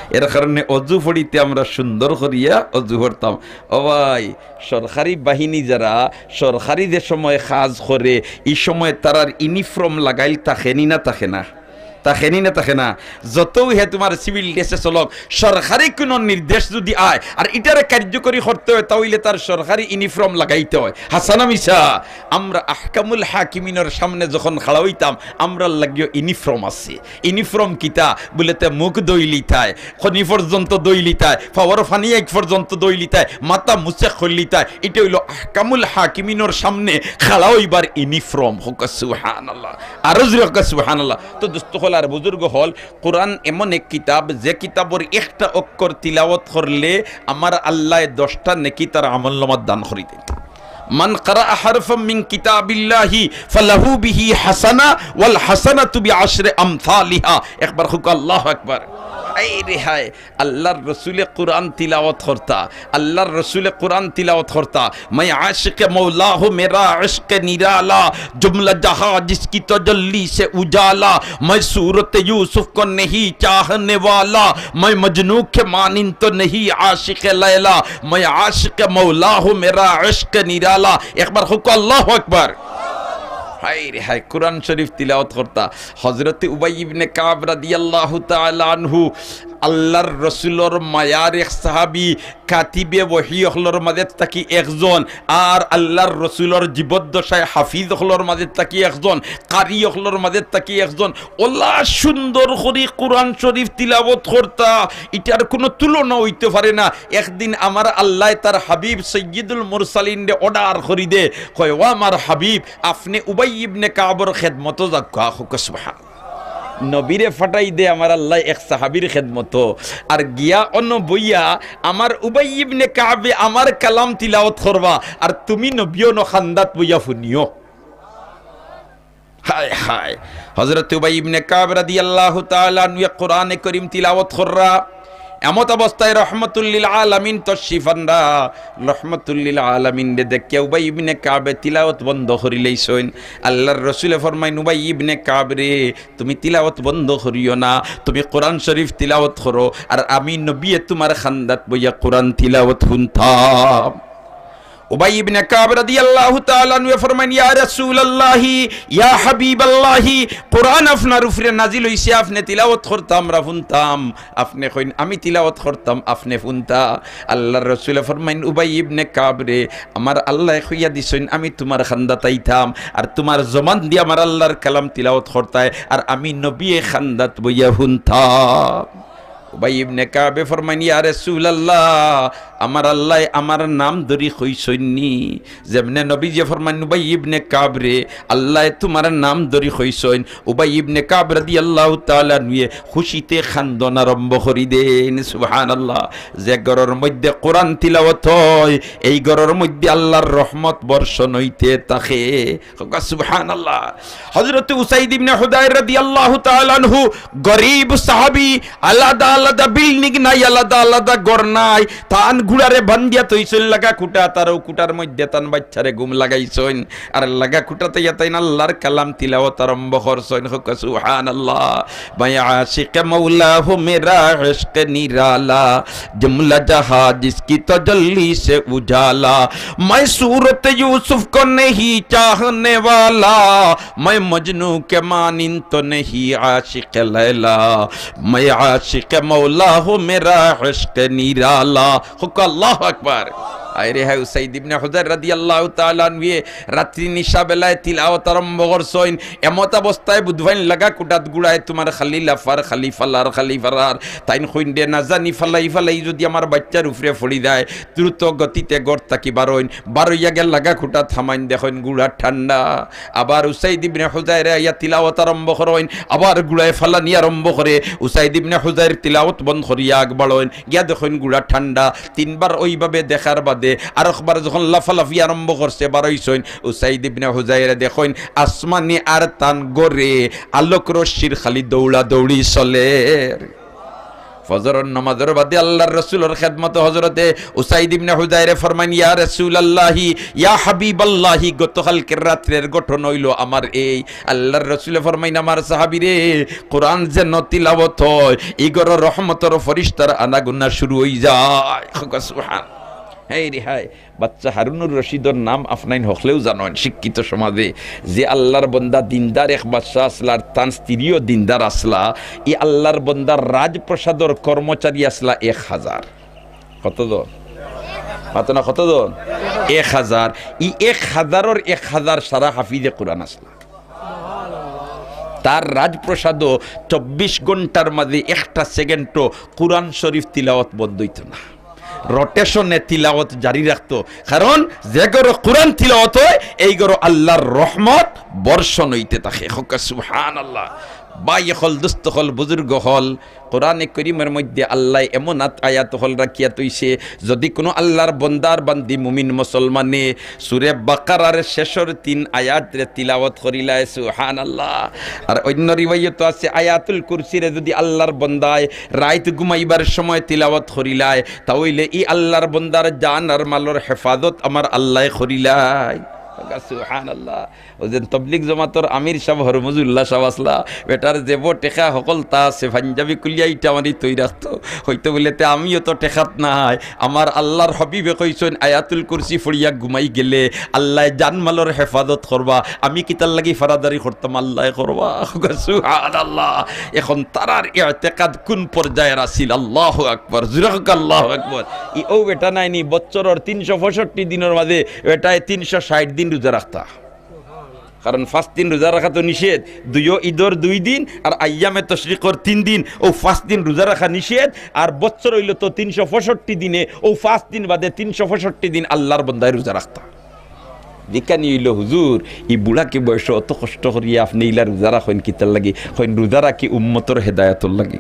এর কারণে অজু পড়িতে আমরা সুন্দর করিয়া অজু পড়তাম। ও ভাই, সরকারি বাহিনী যারা সরকারি যে সময় কাজ করে, ই সময় তারার ইউনিফর্ম লাগাইল থাকে নি না থাকে না? থাকে নি না থাকে না? যতউ হে তুমার সিভিল ড্রেসে চলক, সরকারি কুনু নির্দেশ যুদি আয় আর ইটারে কার্যকরী করতে অয়, তা অইলে তার সরকারি ইউনিফর্ম লাগাইতে অয়। হাছা না মিছা? আমরা আহকামুল হাকিমিনর সামনে যখন খাড়া অইতাম, আমরার লাগিও ইউনিফর্ম আছে। ইউনিফর্ম কিতা? বুলে তে মুখ ধইলিতায়, খনি পর্যন্ত ধইলিতায়, পাওর ফানি এক পর্যন্ত ধইলিতায়, মাথা মুছে করলিতায়। ইটা অইলো আহকামুল হাকিমিনর সামনে খাড়া অইবার ইউনিফর্ম। কউক্কা সুবহানাল্লাহ। আরো জোরে কউক্কা সুবহানাল্লাহ। তো দোস্ত অকল আর বুজুর্গ অকল, কুরআন এমন এক কিতাব, যে কিতাবর একটা অক্ষর তিলাওয়াত করলে আমার আল্লায় দশটা নেকি তার আমলনামাত দান করি দেইন। মান কারা হারফাম মিন কিতাবিল্লাহি ফালাহু বিহি হাসানা ওয়াল হাসানাতু বিআশরি আমসালিহা। একবার কউক্কা আল্লাহু আকবার। এই রে হায়, আল্লার রসুলে কুরআন তিলাওয়াত করতা, আল্লার রসুলে কুরআন তিলাওয়াত করতা। "মাই আশিকে মৌলা হো মেরা ইশকে নিরালা, জুমলা জাহাঁ জিসকি তজল্লি সে উজালা, মাই সুরত য়ুসুফ কো নেহি চাহনে ওয়ালা, মাই মজনু কে মানিন্দ তো নেহি আশিকে লায়লা, মাই আশিকে মৌলা হো মেরা ইশকে নিরালা।" একবার কউক্কা আল্লাহু আকবার। হায় রে হায়, কুরআন শরীফ তিলাওয়াত করতা। হযরতে উবাই ইবনে কাব রাদিয়াল্লাহু তাআলা আনহু, আল্লার রসুলর মায়ার এক সাহাবী, কাতিবে ওহী অকলর মাঝে থাকি একজন, আর আল্লার রসুলর জীবদ্দশায় হাফিজ অকলর মাঝে থাকি একজন, কারি অকলর মাঝে থাকি একজন। অলা সুন্দর করি কুরআন শরীফ তিলাওয়াত করতা, ইটার কুনু তুলনা অইতে পারে না। একদিন আমার আল্লায় তার হাবিব সৈয়দুল মুরসালিনরে অর্ডার করি দে, কয়, "ও আমার হাবিব, আপনে উবাই ইবনে কাবর খেদমতো যাউক্কা।" কউক্কা সুবহান। নবীরে ফাটাই দে আমার আল্লায় এক সাহাবীর খেদমতো, আর গিয়া অনো বইয়া আমার উবাই ইবনে কাবে আমার কালাম তিলাওয়াত করবা, আর তুমি নবী অনো খান্দাত বইয়া হুনিও। হায় হায়। হযরত উবাই ইবনে কাব রাদিয়াল্লাহু তাআলা আনহু কুরআনে করিম তিলাওয়াত কররা। এমত অবস্থায় রহমতুল্লিল আলামিন তশরিফ আনরা। রহমতুল্লিল আলামিনরে দেখিয়া উবাই ইবনে কাবে তিলাওয়াত বন্ধ করিলাইছইন। আল্লার রসুলে ফরমাইন, "উবাই ইবনে কাব রে, তুমি তিলাওয়াত বন্ধ করিও না, তুমি কুরআন শরীফ তিলাওয়াত করো, আর আমি নবিয়ে তুমার খান্দাত বইয়া কুরআন তিলাওয়াত হুনতাম।" উবাই ইবনে কাব রাদিয়াল্লাহু তাআলা আনহু ফরমাইন, "ইয়া রাসূলুল্লাহি, ইয়া হাবিবাল্লাহি, কোরআন আপনার উপরে নাজিল অইছে, আপনে তিলাওয়াত করতা আমরা হুনতাম।" আপনে কইন, "আমি তিলাওয়াত করতাম, আপনে হুনতা।" আল্লাহর রসুলে ফরমাইন, "উবাই ইবনে কাব রে, আমার আল্লায় কইয়া দিছইন, আমি তুমার কান্দাত আইতাম, আর তুমার জবান দিয়া আমার আল্লাহর কালাম তিলাওয়াত করতায়, আর আমি নবিয়ে কান্দাত বইয়া হুনতাম।" উবাই ইবনে কাবে ফরমাইন, "ইয়া রাসূলুল্লাহ, আমার আল্লায় আমার নাম ধরি কইছইন নি?" যেমনে নবীজিয়ে ফরমাইন, "উবাই ইবনে কাব রে, আল্লায় তুমার নাম ধরি কইছইন।" উবাই ইবনে কাব রাদিয়াল্লাহু তাআলা আনহুয়ে খুশিতে কান্দন আরম্ভ করি দেইন। সুবহানাল্লাহ। যে ঘরর মধ্যে কোরআন তিলাওয়াত অয়, এই ঘরর মধ্যে আল্লাহর রহমত বর্ষণ অইতে থাকে। কউক্কা সুবহানাল্লাহ। হযরত উসাইদ ইবনে হুদাইর রাদিয়াল্লাহু তাআলা আনহু, গরিব সাহাবী, আলাদা আলাদা বিল্ডিং নাই, আলাদা আলাদা ঘর নাই। তান ঘুড়ারে বান্ধিয়া থইছইন লাগা খুটা, তার অউ খুটার মধ্যে তান বাইচ্চারে ঘুম লাগাইছইন। আর লাগা খুটাত আইয়া তাইন আল্লাহর কালাম তিলাওয়াত আরম্ভ করছইন। কউক্কা সুবহানাল্লাহ। "میں عاشق مولا ہوں، میرا عشق نرالا، جملہ جہاں جس کی تجلی سے اجالا، میں صورت یوسف کو نہیں چاہنے والا، میں مجنوں کے مانند تو نہیں عاشق لیلا، میں عاشق مولا ہوں، میرا عشق نرالا۔" কউক্কা আল্লাহু আকবার। আয় রে হায়, উসাইদ ইবনে হুদাইর রাদিয়াল্লাহু তাআলা আনহুয়ে রাত্রি নিশা বেলায় তিলাওয়াত আরম্ভ করছইন। এমত অবস্থায় বুধবাইন লাগা খুটাত ঘুড়ায় তুমার খালি লাফার, খালি ফালার, খালি ফালার। তাইন কইন রে, "না জানি ফালাই ফালাই যুদি আমার বাইচ্চার উপরে পড়ি যায়।" দ্রুত গতিতে ঘর থাকি বারইন, বারইয়া গিয়া লাগা খুটাত হামাইন, দেখইন ঘুড়া ঠান্ডা। আবার উসাইদ ইবনে হুদাইরে আইয়া তিলাওয়াত আরম্ভ করইন, আবার ঘুড়ায় ফালানি আরম্ভ করে। উসাইদ ইবনে হুদাইর তিলাওয়াত বন্ধ করিয়া আগ বাড়ইন, গিয়া দেখইন ঘুড়া ঠান্ডা। তিনবার অউভাবে দেখার বাদে আরকবার যখন লাফালাফি আরম্ভ করছে, বারইছইন, উসাইদ ইবনে হুদাইরে দেখইন আসমানে আর তান ঘরে আলোক রশ্মির খালি দৌড়াদৌড়ি চলের। ফজরর নামাজর বাদে আল্লাহর রসুলর খেদমতে হজরতে উসাইদ ইবনে হুদাইরে ফরমাইন, "ইয়া রাসূলুল্লাহি, ইয়া হাবিবাল্লাহি, গতকালকের রাত্রের ঘটনা অইলো আমার এই।" আল্লাহর রসুলে ফরমাইন, "আমার সাহাবীরে, কোরআন যেন তিলাওয়াত অয়, ই ঘরো রহমতর ফিরিস্তার আনাগুনা শুরু অইযায়।" কউক্কা সুবহান। হেই রে হায়, বাচ্চা হারুনুর রশিদর নাম আপনাইন হকলেউ জানইন, শিক্ষিত সমাজে যে আল্লাহর বন্দা দিনদার এক বাচ্চা আছলা, আর তান স্ত্রীও দিনদার আছলা। ই আল্লাহর বন্দার রাজপ্রাসাদর কর্মচারী আছলা এক হাজার। কতজন? মাতো না, কতজন? এক হাজার। ই এক হাজারর এক হাজার সারা হাফিজে কোরআন আছলা। তার রাজপ্রাসাদো চব্বিশ ঘন্টার মাঝে একটা সেকেন্ডও কোরআন শরীফ তিলাওয়াত বন্ধ অইতো না। রোটেশনে তিলাওয়াত জারি রাখতো, কারণ যে ঘরো কোরআন তিলাওয়াত অয়, এই ঘরো আল্লাহর রহমত বর্ষণ অইতে থাকে। কউক্কা সুবহানাল্লাহ। ভাই অকল, দোস্ত অকল, বুজুর্গ অকল, কোরআনে করিমর মধ্যে আল্লায় এমন আত-, আয়াত অকল রাখিয়া থইছে, যুদি কুনু আল্লাহর বন্দার বান্দি মুমিন মুসলমানে সুরে বাকারার শেষর তিন আয়াতরে তিলাওয়াত করিলায়, সুবহানাল্লাহ। আর অইন্য রিওয়ায়তো আছে, আয়াতুল কুরসিরে যুদি আল্লাহর বন্দায় রাইত ঘুমাইবার সময় তিলাওয়াত করিলায়, তা অইলে ই আল্লাহর বন্দার জান আর মালর হেফাজত আমার আল্লায় করিলায়। সুবহানাল্লাহ। অউ যে তবলিগ জমাতর আমির সাব হরমুজুল্লাহ সাব আছলা, বেটার জেবো টেকা হকলতা আছে, পাঞ্জাবি খুলিয়া ইটা মারি থই রাখতো। কইতো বুলে, "তে আমিও তো টেকাত নাই, আমার আল্লাহর হাবিবে কইছইন, আয়াতুল কুরসি পড়িয়া ঘুমাই গেলে আল্লায় জান মালর হেফাজত করবা, আমি কিতার লাগি ফারাদারি করতাম, আল্লায় করবা।" সুবহানাল্লাহ। এখন তারার ইতেকাদ কুন পর্যায়র আছিল? আল্লাহু আকবার। জুরে কউক্কা আল্লাহু আকবার। ই অউ বেটা নায়নি, বছরর তিনশো পঁয়ষট্টি দিনর মাঝে বেটায় তিনশো ষাইট দিন রোজা রাখতা। কারণ পাঁচ দিন রোজা রাখা তো নিষেধ, দুইও ঈদর দুই দিন আর আইয়ামে তশরিকর তিন দিন, অউ পাঁচ দিন রোজা রাখা নিষেধ। আর বছর অইলো তো তিনশো পঁয়ষট্টি দিনে, অউ পাঁচ দিন বাদে তিনশো পঁয়ষট্টি দিন আল্লাহর বন্দায় রোজা রাখতা। জিকানি অইলো, "হুজুর, ই বুড়াকে বয়সো অত কষ্ট করিয়া আপনে ইলা রোজা রাখইন কিতার লাগি?" কইন, "রোজা রাখি উম্মতর হেদায়াতর লাগি।"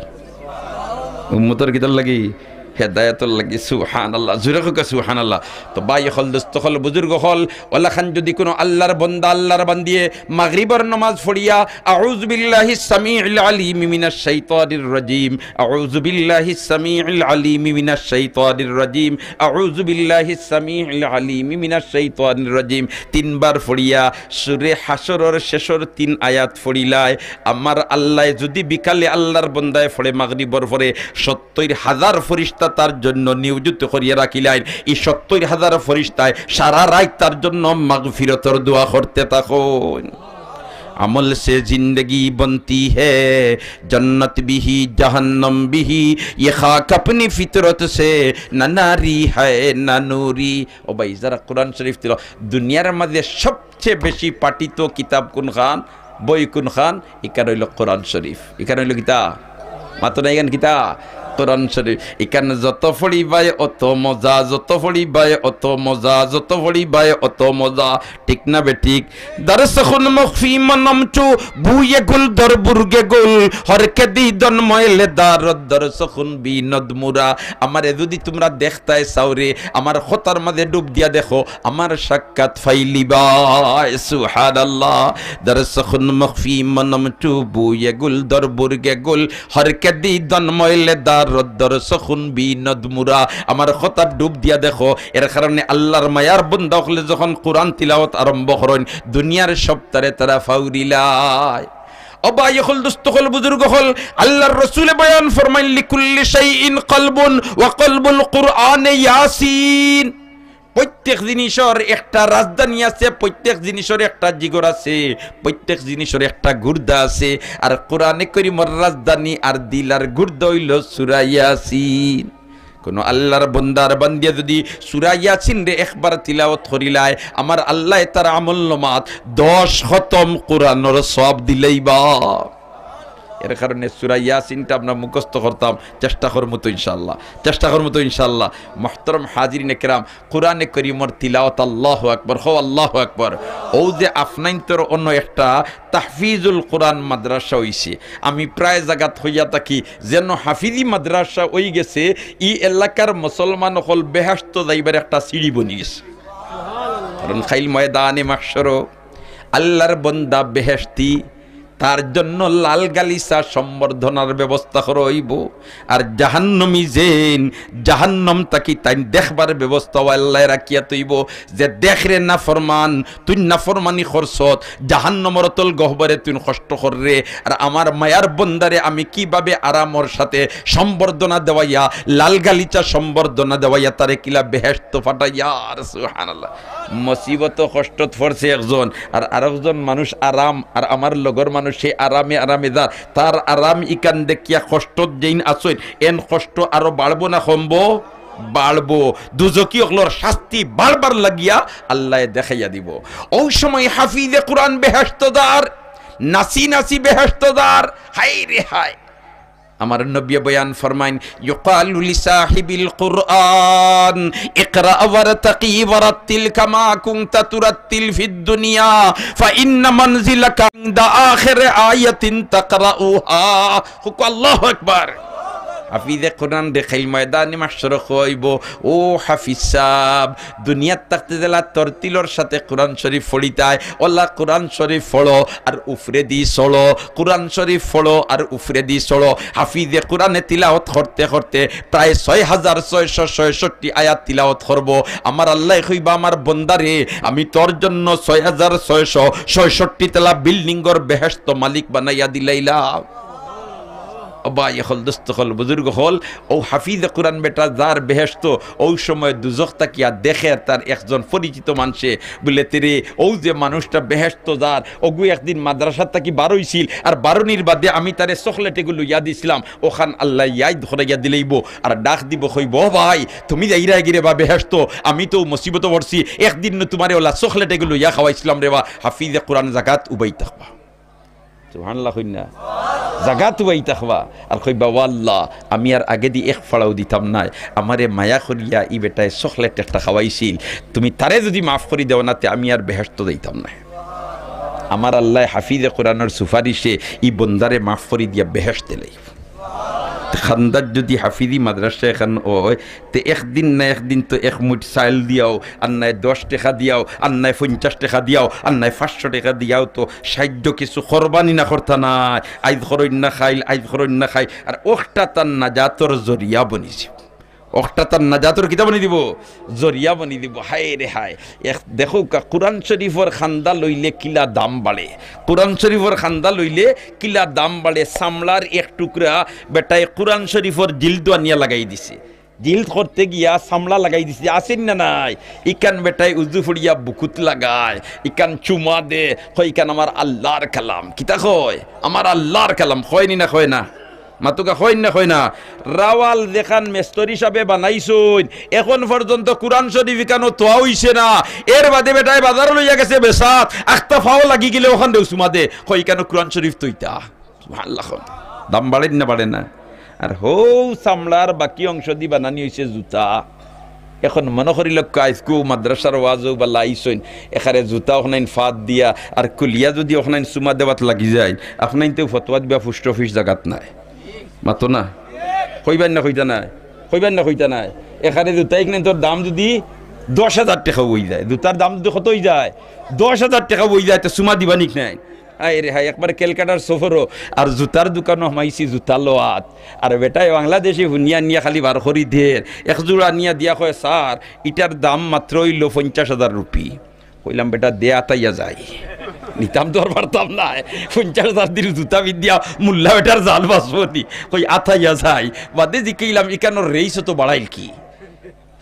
উম্মতর কিতার লাগি? হেদায়াতর লাগি। সুবহানাল্লাহ। জুরে কউক্কা সুবহানাল্লাহ। তো ভাই অকল, দোস্ত অকল, বুজুর্গ অকল, অলাখান যুদি কুনু আল্লাহর বন্দা, আল্লাহর বান্দিয়ে মাগরিবর নামাজ পড়িয়া, "আউযু বিল্লাহিস সামিউল আলিম মিনাশ শাইতানির রাজিম, আউযু বিল্লাহিস সামিউল আলিম মিনাশ শাইতানির রাজিম, আউযু বিল্লাহিস সামিউল আলিম মিনাশ শাইতানির রাজিম" তিনবার পড়িয়া সুরে হাশরর শেষর তিন আয়াত পড়িলায়, আমার আল্লায় যুদি বিকালে আল্লাহর বন্দায় পড়ে মাগরিবর পরে সত্তইর হাজার ফিরিস্তা ফিরিস্তা তার জন্য নিয়োজিত করিয়া রাখিলাইন। ই সত্তর হাজার ফিরিস্তায় সারা রাইত তার জন্য মাগফিরতর দোয়া করতে থাকইন। عمل سے زندگی بنتی ہے، جنت بھی، جہنم بھی، یہ خاک اپنی فطرت سے، نہ ناری ہے، نہ نوری۔ ও ভাই, যারা কোরআন শরীফ তিলাওয়াত, দুনিয়ার মাঝে সবচেয়ে বেশি পাঠিত কিতাব কোনখান, বই কোনখান? ইখান অইলো কোরআন শরীফ। ইখান অইলো কিতা? মাতো না, ইখান কিতা? কোরআন শরীফ। ইখান যত পড়িবায় অত মজা, যত পড়িবায় অত মজা, যত পড়িবায় অত মজা। ঠিক না বেঠিক? درس خون مخفی منم چو بوی گل در برگ گل، ہر که دیدن مایل دارد درس خون بیند مرا۔ আমারে যদি তুমরা দেখতায় চাওরে, আমার কথার মাঝে ডুব দিয়া দেখো, আমার সাক্ষাৎ পাইলিবায়। সুবহানাল্লাহ। درس خون مخفی منم چو بوی گل در برگ گل، ہر که دیدن مایل دارد درس خون بیند مرا। আমার কথাত ডুব দিয়া দেখো। এর কারণে আল্লাহর মায়ার বন্দা অকলে যখন কোরআন তিলাওয়াত আরম্ভ করইন, দুনিয়ার সবতারে তারা ফাউরিলায়। ও ভাই অকল, দোস্ত অকল, বুজুর্গ অকল, আল্লাহর রসুলে বয়ান ফরমাইন, لكل شيء قلب وقلب القرآن ياسين। প্রত্যেক জিনিসর একটা রাজধানী আছে, প্রত্যেক জিনিসর একটা জিগর আছে, প্রত্যেক জিনিসর একটা গুর্দা আছে। আর কোরআনে করিমর রাজধানী আর দিল আর গুর্দা অইলো সূরা ইয়াসিন। কোনো আল্লাহর বন্দার বান্দিয়ে যদি সূরা ইয়াসিনরে একবার তিলাওয়াত করিলায়, আমার আল্লায় তার আমলনামাত দশ খতম কোরআনর সওয়াব দিলাইবা। এর কারণে সূরা ইয়াসিনটা আমরা মুখস্থ করতাম, চেষ্টা করমু তো ইনশাআল্লাহ, চেষ্টা করমু তো ইনশাআল্লাহ। মুহতারাম হাজিরিনে কেরাম, কোরআনে করিমর তিলাওয়াত, আল্লাহু আকবার, কও আল্লাহু আকবার। অউ যে আফনাইন্তর অন্য একটা তাহফিজুল কোরআন মাদ্রাসা অইছে, আমি প্রায় জাগাত কইয়া থাকি, যেন হাফিজি মাদ্রাসা অইগেছে, ই এলাকার মুসলমান অকল বেহেশতো যাইবার একটা সিঁড়ি বনিগেছে। কারণ কাইল ময়দানে মাহশরো আল্লাহর বন্দা বেহেশতি, তার জন্য লাল গালিচা সম্বর্ধনার ব্যবস্থা করা অইবো। আর জাহান্নামী যেইন, জাহান্নাম থাকি তাইন দেখবার ব্যবস্থাও আল্লায় রাখিয়া থইবো। যে দেখরে নাফরমান, তুইন নাফরমানি করছত, জাহান্নামর অতল গহ্বরে তুইন কষ্ট কররে। আর আমার মায়ার বন্দারে আমি কিভাবে আরামর সাথে সম্বর্ধনা দেওয়াইয়া, লাল গালিচা সম্বর্ধনা দেওয়াইয়া তারে কিলা বেহেশতো পাঠাইয়ার। সুবহানাল্লাহ। মুসিবত কষ্টত পড়ছে একজন, আর আরকজন মানুষ আরাম, আর আমার লগর মানুষ সে আরামে আরামে যার। তার আরাম ইখান দেখিয়া কষ্টত যেইন আছইন, এন কষ্ট আরো বাড়বো না কমবো? বাড়বো। দুজখি অকলর শাস্তি বাড়বার লাগিয়া আল্লায় দেখাইয়া দিবো। অউ সময় হাফিজে কোরআন বেহেশতো যার, নাচি নাচি বেহেশতো যার। হায় রে হায়। আমার নবীয়ে বয়ান ফরমাইন, يقال لصاحب القرآن اقرأ وارتقي ورتل كما كنت ترتل في الدنيا فإن منزلك عند آخر آية تقرأها। কও আল্লাহু আকবার। হাফিজে কোরআনরে কাইল ময়দানে মাহশরো কইবো, ও হাফিজ সাব, দুনিয়াত থাকতে যেলা তরতিলর সাথে কোরআন শরীফ পড়িতায়, অলা কোরআন শরীফ পড়ো আর উফরেদি চড়ো, কোরআন শরীফ পড়ো আর উফরেদি চড়ো। হাফিজে কোরআনে তিলাওয়াত করতে করতে প্রায় ছয় হাজার ছয়শো ছয়ষট্টি আয়াত তিলাওয়াত করবো। আমার আল্লায় কইবা, আমার বন্দারে, আমি তোর জন্য ছয় হাজার ছয়শো ছয়ষট্টি তলা বিল্ডিংর বেহেশতো মালিক বানাইয়া দিলাইলাম। ও ভাই অকল, দোস্ত অকল, বুজুর্গ অকল, অউ হাফিজে কোরআন বেটা যার বেহেশতো, অউ সময় দুজখ থাকিয়া দেখে তার একজন পরিচিত মানষে, বুলে, "তেরে, অউ যে মানুষটা বেহেশতো যার, অগু একদিন মাদ্রাসা থাকি বারইছিল, আর বারনির বাদে আমি তারে চকলেট এগু লইয়া দিছলাম, অখান আল্লায় ইয়াদ করাইয়া দিলাইবো, আর ডাক দিবো, কইবো, 'ও ভাই, তুমি যাইরায়গি রেবা বেহেশতো, আমি তো মুসিবতো পড়ছি, একদিন নু তুমারে অলা চকলেট এগু লইয়া খাওয়াইছলাম রেবা।'" হাফিজে কোরআন জাগাত উবাই থাকবা। সুবহানাল্লাহ কইন না? জাগাত উবাই থাকবা আর কইবা, "ও আল্লাহ, আমি আর আগেদি এক ফাড়াও দিতাম নায়, আমারে মায়া করিয়া ই বেটায় চকলেট একটা খাওয়াইছিল, তুমি তারে যুদি মাফ করি দেও না, তে আমি আর বেহেশতো যাইতাম নায়।" আমার আল্লায় হাফিজে কোরআনর সুপারিশে ই বন্দারে মাফ করি দিয়া বেহেশত দিলাইবো। তে খান্দাত যুদি হাফিজি মাদ্রাসা এখান অয়, তে একদিন না একদিন তো এক মুঠ চাইল দিয়াও, আর নায় দশ টেকা দিয়াও, আর নায় পঞ্চাশ টেকা দিয়াও, আর নায় পাঁচশো টেকা দিয়াও তো সাইয্য কিছু করবা নি না করতা নায়? আইজ করইন না কাইল, আইজ করইন না কাইল। আর অখটা তার নাজাতর জরিয়া বনিছে। অখটা তার নাজাতর কিতা বনি দিবো? জরিয়া বনি দিবো। হায় রে হায়। এক দেখউক্কা, কোরআন শরীফর খান্দা লইলে কিলা দাম বাড়ে। কোরআন শরীফর খান্দা লইলে কিলা দাম বাড়ে। চামড়ার এক টুকরা বেটায় কোরআন শরীফর জিলদো আনিয়া লাগাই দিছে। জিলদ করতে গিয়া চামড়া লাগাই দিছে, আছেন না নাই? ইখান বেটায় উজু পড়িয়া বুকুত লাগায়, ইখান চুমা দে, কয়, "ইখান আমার আল্লার কালাম।" কিতা কয়? "আমার আল্লার কালাম।" কয়নি না, কয় না? মাতুক্কা, কয়নি না, কয় না? রাওয়াল যেখান মেস্তরি সাবে বানাইছইন, এখন পর্যন্ত কুরআন শরীফ ইখানো থোয়া অইছে না। এর বাদে বেটায় বাজারো লইয়া গেছে বেচাত, আখতা ফাও লাগি গেলে অখানরেও চুমা দে, কয়, "ইখানো কুরআন শরীফ থইতা।" সুবহানাল্লাহ। দাম বাড়ের না বাড়ে না? আর হউ চামড়ার বাকি অংশ দি বানানি অইছে জুতা। এখন মনো করিলাউক্কা, আইজকু মাদ্রাসার ওয়াজো বালা আইছইন, এখারে জুতা অখনাইন ফাত দিয়া আর খুলিয়া যুদি অখনাইন চুমা দেওয়াত লাগি যায়, আপনাইনতেউ ফতোয়া দিবা পোস্ট অফিস জাগাত নায়। মাতো না? কইবায় না কইতা নায়? কইবায় না কইতা নায়? এখারে জুতা ইখানতর দাম যুদি দশ হাজার টেকাও অইযায়, জুতার দাম যুদি কত অইযায়? দশ হাজার টেকাও অইযায়, তে চুমা দিবা নি নায়? আয় রে হায়, একবার ক্যালকাটার সফরো আর জুতার দোকানো হামাইছি, জুতা লওয়াত। আর বেটায় বাংলাদেশি হুনিয়া নিয়া খালি বার করি দের। এক জোড়া নিয়া দিয়া কয়, "স্যার, ইটার দাম মাত্র অইলো পঞ্চাশ হাজার রুপি।" কইলাম, "বেটা, দে আতাইয়া যাই।" নিতাম তো আর পারতাম নায়। পঞ্চাশ হাজার দিল জুতা পিন্দিয়া মুল্লা বেটার জান বাঁচবো নি। কই, "আতাইয়া যাই।" বাদে জিকাইলাম, "ইখানোর রেইস তো বাড়াইল কি?"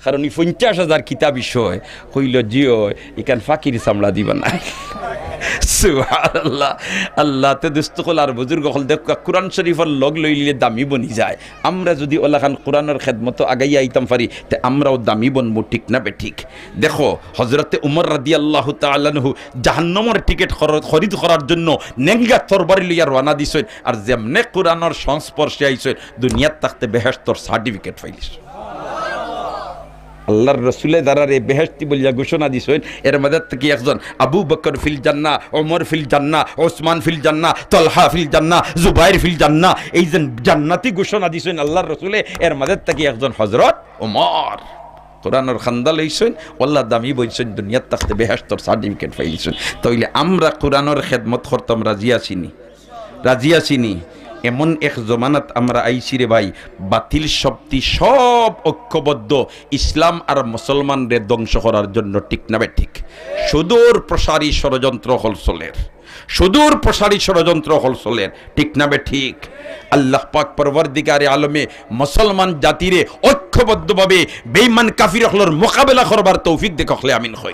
কারণ ই পঞ্চাশ হাজার কিতা বিষয়, কইলো, "জি অয়, ইখান ফাকির চামড়া দিবা না।" সুবহানাল্লাহ। আল্লাহ তে দুস্ত অকল আর বুজুর্গ অকল দেখউক্কা, কুরআন শরীফর লগ লইলে দামি বনি যায়। আমরা যুদি অলাখান কুরআনর খেদমতো আগাইয়া আইতাম পারি, তে আমরাও দামি বনমু, ঠিক না বেঠিক? দেখো, হযরতে উমর রাদিয়াল্লাহু তাআলা আনহু জাহান্নামর টিকিট খর-, খরিদ করার জন্য নেঙ্গা তরবারি লইয়া রওয়ানা দিছইন, আর যেমনে কুরআনর সংস্পর্শে আইছইন, দুনিয়াত থাকতে বেহেশতর সার্টিফিকেট পাইলিছইন। আল্লার রসুলে যারারে বেহেশতি বলিয়া ঘোষণা দিছইন, এর মাঝে থাকি একজন আবু বকর ফিল জান্নাহ, ওমর ফিল জান্নাহ, ওসমান ফিল জান্নাহ, তলহা ফিল জান্নাহ, জুবাইর ফিল জান্নাহ। এই যে জান্নাতি ঘোষণা দিছইন আল্লার রসুলে, এর মাঝে থাকি একজন হযরত ওমর। কোরআনর খান্দা লইছইন, আল্লার দামি বইছইন, দুনিয়াত থাকতে বেহেশতর সার্টিফিকেট পাইলিছইন। তাইলে আমরা কোরআনর খেদমত করতাম রাজি আছি নি? রাজি আছি নি? এমন এক জমানাত আমরা আইছি রে ভাই, বাতিল শক্তি সব ঐক্যবদ্ধ, ইসলাম আর মুসলমানরে ধ্বংস করার জন্য, ঠিক না বেঠিক? সুদূর প্রসারী ষড়যন্ত্র অকল চলের, সুদূর প্রসারী ষড়যন্ত্র অকল চলের, ঠিক না বেঠিক? আল্লাহ পাক পরওয়ারদিগারে আলমে মুসলমান জাতিরে ঐক্যবদ্ধভাবে বেঈমান কাফির অকলর মোকাবেলা করবার তৌফিক দেউক, হকলে আমিন কই।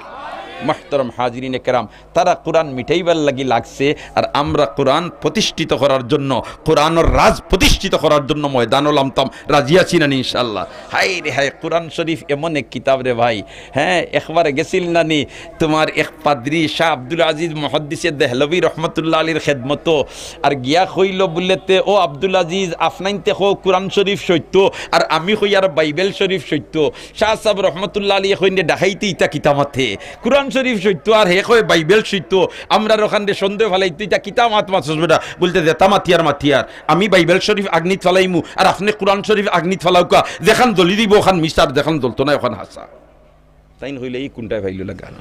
মুহতারাম হাজিরিনে কেরাম, তারা কোরআন মিটাইবার লাগি লাগছে, আর আমরা কোরআন প্রতিষ্ঠিত করার জন্য, কোরআনর রাজ প্রতিষ্ঠিত করার জন্য ময়দানো লামতাম। রাজি আছি না নি ইনশাআল্লাহ? হায় রে হায়, কোরআন শরীফ এমন এক কিতাব রে ভাই। হ্যাঁ, একবার গেছিল না নি তোমার এক পাদ্রী শাহ আব্দুল আজিজ মুহাদ্দিসে দেহলভী রহমতুল্লাহ আলাইহির খেদমতো, আর গিয়া কইলো বুলেতে, "ও আব্দুল আজিজ, আপনাইনতে কও কোরআন শরীফ সত্য, আর আমি কইয়ার বাইবেল শরীফ সত্য।" শাহ সাব রহমতুল্লাহ আলাইহি কইন রে, "ডাকাইতে ইতা কিতা মাতে? কোরআন শরীফ সত্য আর হে কয় বাইবেল সত্য, আমরার অখানরে সন্দেহ ফালাইতো, ইতা কিতা মাত মাতছস বেটা?" বুলতে, "যেতা মাতিয়ার মাতিয়ার, আমি বাইবেল শরীফ আগ্নিত ফালাইমু আর আপনে কোরআন শরীফ আগ্নিত ফালাউক্কা, যেখান জ্বলি দিবো অখান মিছা, যেখান জ্বলতো নায় অখান হাছা।" তাইন কইলে, "ই কুনটায় পাইলো লাগান?"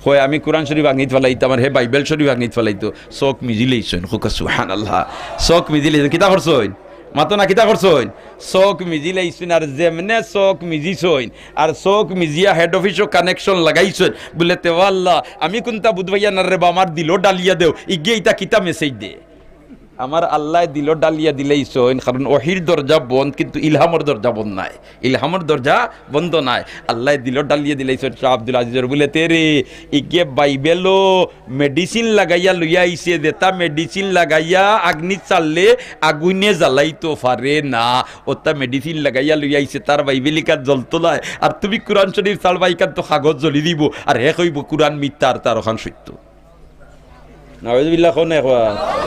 কয়, "আমি কোরআন শরীফ আগ্নিত ফালাইতাম আর হে বাইবেল শরীফ আগ্নিত ফালাইতো।" চউখ মিজিলাইছইন, কউক্কা সুবহানাল্লাহ। চউখ মিজিলাইছইন, কিতা করছইন? মাতো না, কিতা করছইন? চউখ মিজিলাইছইন, আর যেমনে চউখ মিজিছইন, আর চউখ মিজিয়া হেড অফিসো কানেকশন লাগাইছইন, বুলেতে, "ও আল্লাহ, আমি কুনতা বুঝ পাইয়ার না রে বা, আমার দিলো ডালিয়া দেও, ইগিয়ে ইতা কিতা মেসেজ দে?" আমার আল্লায় দিলো ডালিয়া দিলাইছইন, কারণ ওহির দরজা বন্ধ, কিন্তু ইলহামর দরজা বন্ধ নায়। ইলহামর দরজা বন্ধ নায়। আল্লায় দিলো ডালিয়া দিলাইছইন শাহ আব্দুল আজিজর, বুলেতে রে, ইগিয়ে বাইবেলো মেডিসিন লাগাইয়া লইয়া আইছে, যেতা মেডিসিন লাগাইয়া আগ্নিত ছাড়লে আগুইনে জ্বালাইতো পারে না, অতা মেডিসিন লাগাইয়া লইয়া আইছে। তার বাইবেল ইখান জ্বলতো নায়, আর তুমি কোরআন শরীফ ছাড়বায়, ইখান তো কাগজ জ্বলি দিবো, আর হে কইবো কোরআন মিথ্যা আর তার অখান সত্য। নাউজুবিল্লাহ কও না একবার।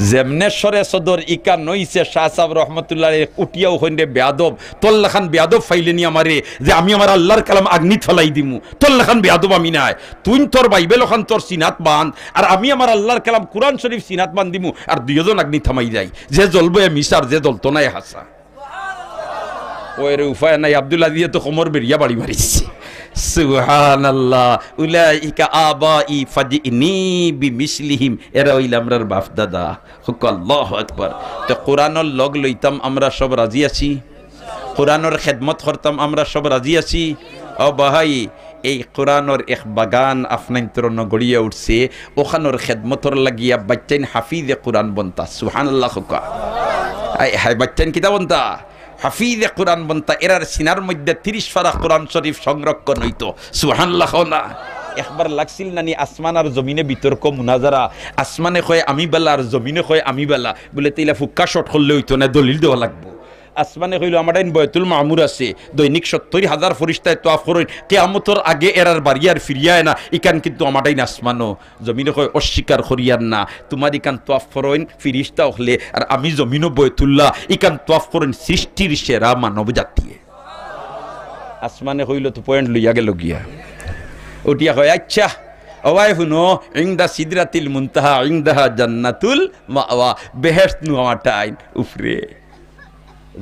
যেমনে সরে সদর ইখান অইছে, শাহ সাব রহমতুল্লাহ আলাইহি উঠিয়াউ কইন রে, "বেয়াদব, তোর লাখান বেয়াদব পাইলে নি আমারে, যে আমি আমার আল্লার কালাম আগ্নিত ফালাই দিমু? তোর লাখান বেয়াদব আমি নায়। তুইন তোর বাইবেল অখান তোর সিনাত বান্ধ, আর আমি আমার আল্লার কালাম কোরআন শরীফ সিনাত বান্ধিমু, আর দুইওজন আগ্নিত হামাই যাই। যে জ্বলবো এ মিছা, যে জ্বলতো নায় এ হাছা।" ওই রে, উপায় নাই, আব্দুল আজিজে তো কোমর বেড়িয়া বাড়ি মারিছে। সুবহানাল্লাহ। "উলাইকা আবাই ফাজিনি বিমিসলিহিম।" এরা অইলা আমরার বাপ দাদা। কউক্কা আল্লাহু আকবার। তে কোরআনর লগ লইতাম, আমরা সব রাজি আছি? কোরআনর খেদমত করতাম, আমরা সব রাজি আছি? ও ভাই, এই কোরআনর এক বাগান আপনাইনতর অনো গড়িয়া উঠছে, অখানর খেদমতর লাগিয়া বাইচ্চাইন হাফিজে কোরআন বনতা। সুবহানাল্লাহ কউক্কা। হায় হায়, বাইচ্চাইন কিতা বনতা? হাফিজে কোরআন বনতা, এরার সিনার মধ্যে তিরিশ পারা কোরআন শরীফ সংরক্ষণ অইতো। সুবহানাল্লাহ কও না। একবার লাগছিল না নি আসমান আর জমিনে বিতর্ক মুনাজারা? আসমানে কয় আমি বালা আর জমিনে কয় আমি বালা। বুলে, "তে ইলা ফুক্কা শট করলে অইতো না, দলিল দেওয়া লাগবো।" আসমানে কইলো, "আমার টাইন বয়তুল মামুর আছে, দৈনিক সত্তর হাজার ফিরিস্তায় তোয়াফ করইন, কিয়ামতর আগে এরার বাড়ি আর ফিরিয়া আয় না, ইখান কিন্তু আমার টাইন আসমানো।" জমিনে কয়, "অস্বীকার করিয়ার না, তুমার ইখান তোয়াফ করইন ফিরিস্তা অকলে, আর আমি জমিনো বয়তুল্লাহ, ইখান তোয়াফ করইন সৃষ্টির সেরা মানব জাতিয়ে।" আসমানে কইলো, "তো পয়েন্ট লইয়া গেল গিয়া।" উঠিয়া কয়, "আচ্ছা, ওবায় হুনো, ইনদা সিদরাতিল মুনতাহা, ইনদাহা জান্নাতুল মাওয়া, বেহেশত নু আমার টাইন উপরে।"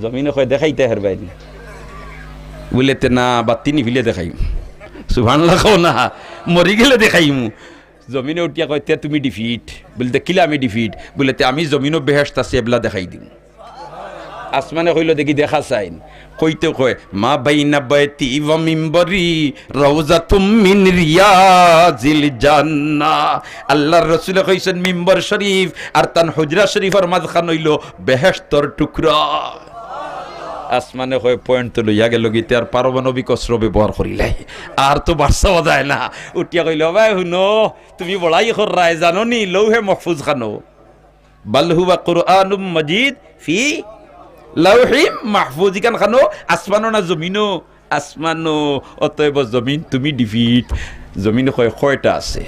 জমিনে কয়, "দেখাইতা হারবায় নি?" বুলে, "তে না, বাত্তি নিভিলে দেখাইমু।" সুবহানাল্লাহ কও না, "মরি গেলে দেখাইমু।" জমিনে উঠিয়া কয়, "তে তুমি ডিফিট।" বুলে, "তে কিলা আমি ডিফিট?" বুলে, "তে আমি জমিনো বেহেশত আছে, এবলা দেখাই দিমু।" আসমানে কইলো, "দেখি দেখা চাইন।" কইতে কয়, "মা বাইনা বাইতি ওয়া মিম্বরি রাউজাতুম মিন রিয়াজিল জান্নাহ।" আল্লাহর রসুলে কইছইন, মিম্বর শরীফ আর তান হুজরা শরীফর মাঝখান অইলো বেহেশতর টুকরা। আসমানে কয়, "পয়েন্ট তো লইয়া গেল গিতে, আর পারমাণবিক অস্ত্র ব্যবহার করিলাই, আর তো বাঁচাও যায় না।" উঠিয়া কইলো, "ওবায় হুনো, তুমি বড়াই কররায়, জানো নি লৌহে মাহফুজ খানো?" বাল হুয়া কুরআনুম মাজিদ ফি লাউহিম মাহফুজ। ইখান খানো আসমানো না জমিনো? আসমানো। অতএব জমিন তুমি ডিফিট। জমিনে কয়, "কয়টা আছে?"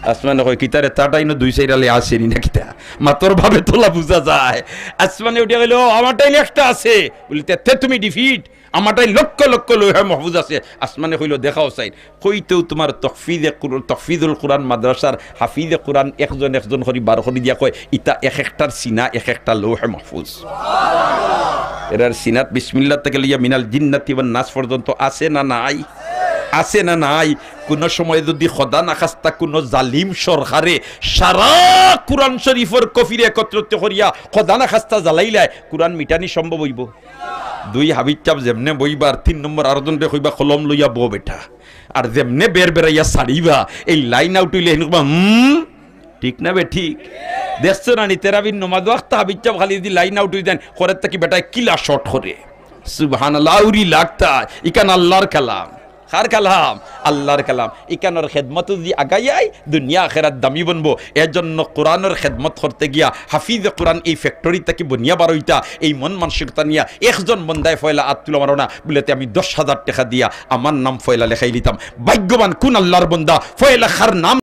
আসমানে কয়, "কিতারে, তার টাইনো দুই চাইর আলে আছে নি না কিতা? মাতর ভাবে তোলা বুঝা যায়।" আসমানে উঠিয়া কইলো, "আমার টাইন একটা আছে।" বুলে, "তে, তে তুমি ডিফিট। আমার টাইন লক্ষ লক্ষ লৌহে মাহফুজ আছে।" আসমানে কইলো, "দেখাও চাইন।" কইতেউ তুমার তহফিজে কুর-, তহফিজুল কুরআন মাদ্রাসার হাফিজে কুরআন একজন একজন করি বার করি দিয়া কয়, "ইতা এক একটার সিনা এক একটা লৌহে মাহফুজ। এরার সিনাত বিসমিল্লাহ থাকি লইয়া মিনাল জিন্নাতি ওয়ান নাস পর্যন্ত আছে না নাই? আছে না নাই?" কুনু সময় যুদি খোদা না খাস্তা কুনু জালিম সরকারে সারা কুরআন শরীফর কপিরে একত্রিত করিয়া খোদা না খাস্তা জ্বালাইলায়, কুরআন মিটানি সম্ভব অইবো? দুই হাফিজ সাব যেমনে বইবার, তিন নম্বর আরোজনরে কইবা, "কলম লইয়া বও বেটা।" আর যেমনে বের বেরাইয়া ছাড়িবা, এই লাইন আউট অইলে হেন কইবা, "হুম, ঠিক না বে ঠিক?" দেখছো না নি, তেরাবির নমাজ ওয়াক্ত হাফিজ সাব খালি যুদি লাইন আউট অই যাইন, করের থাকি বেটায় কিলা শট করে। সুবহানাল্লাহ, আউরি লাগতা, ইখান আল্লাহর কালাম। কার কালাম? আল্লাহর কালাম। ইখানর খেদমতো যুদি আগাইয়াই, দুনিয়া আখেরাত দামি বনবো। এরজন্য কোরআনর খেদমত করতে গিয়া হাফিজে কোরআন এই ফ্যাক্টরি থাকি বনিয়া বার অইতা, এই মন মানসিকতা নিয়া একজন বন্দায় পয়লা আত তুলা মারো না, বুলে, "তে আমি দশ হাজার টেকা দিয়া আমার নাম পয়লা লেখাই লিতাম।" ভাগ্যবান কুন আল্লাহর বন্দা, পয়লা কার নাম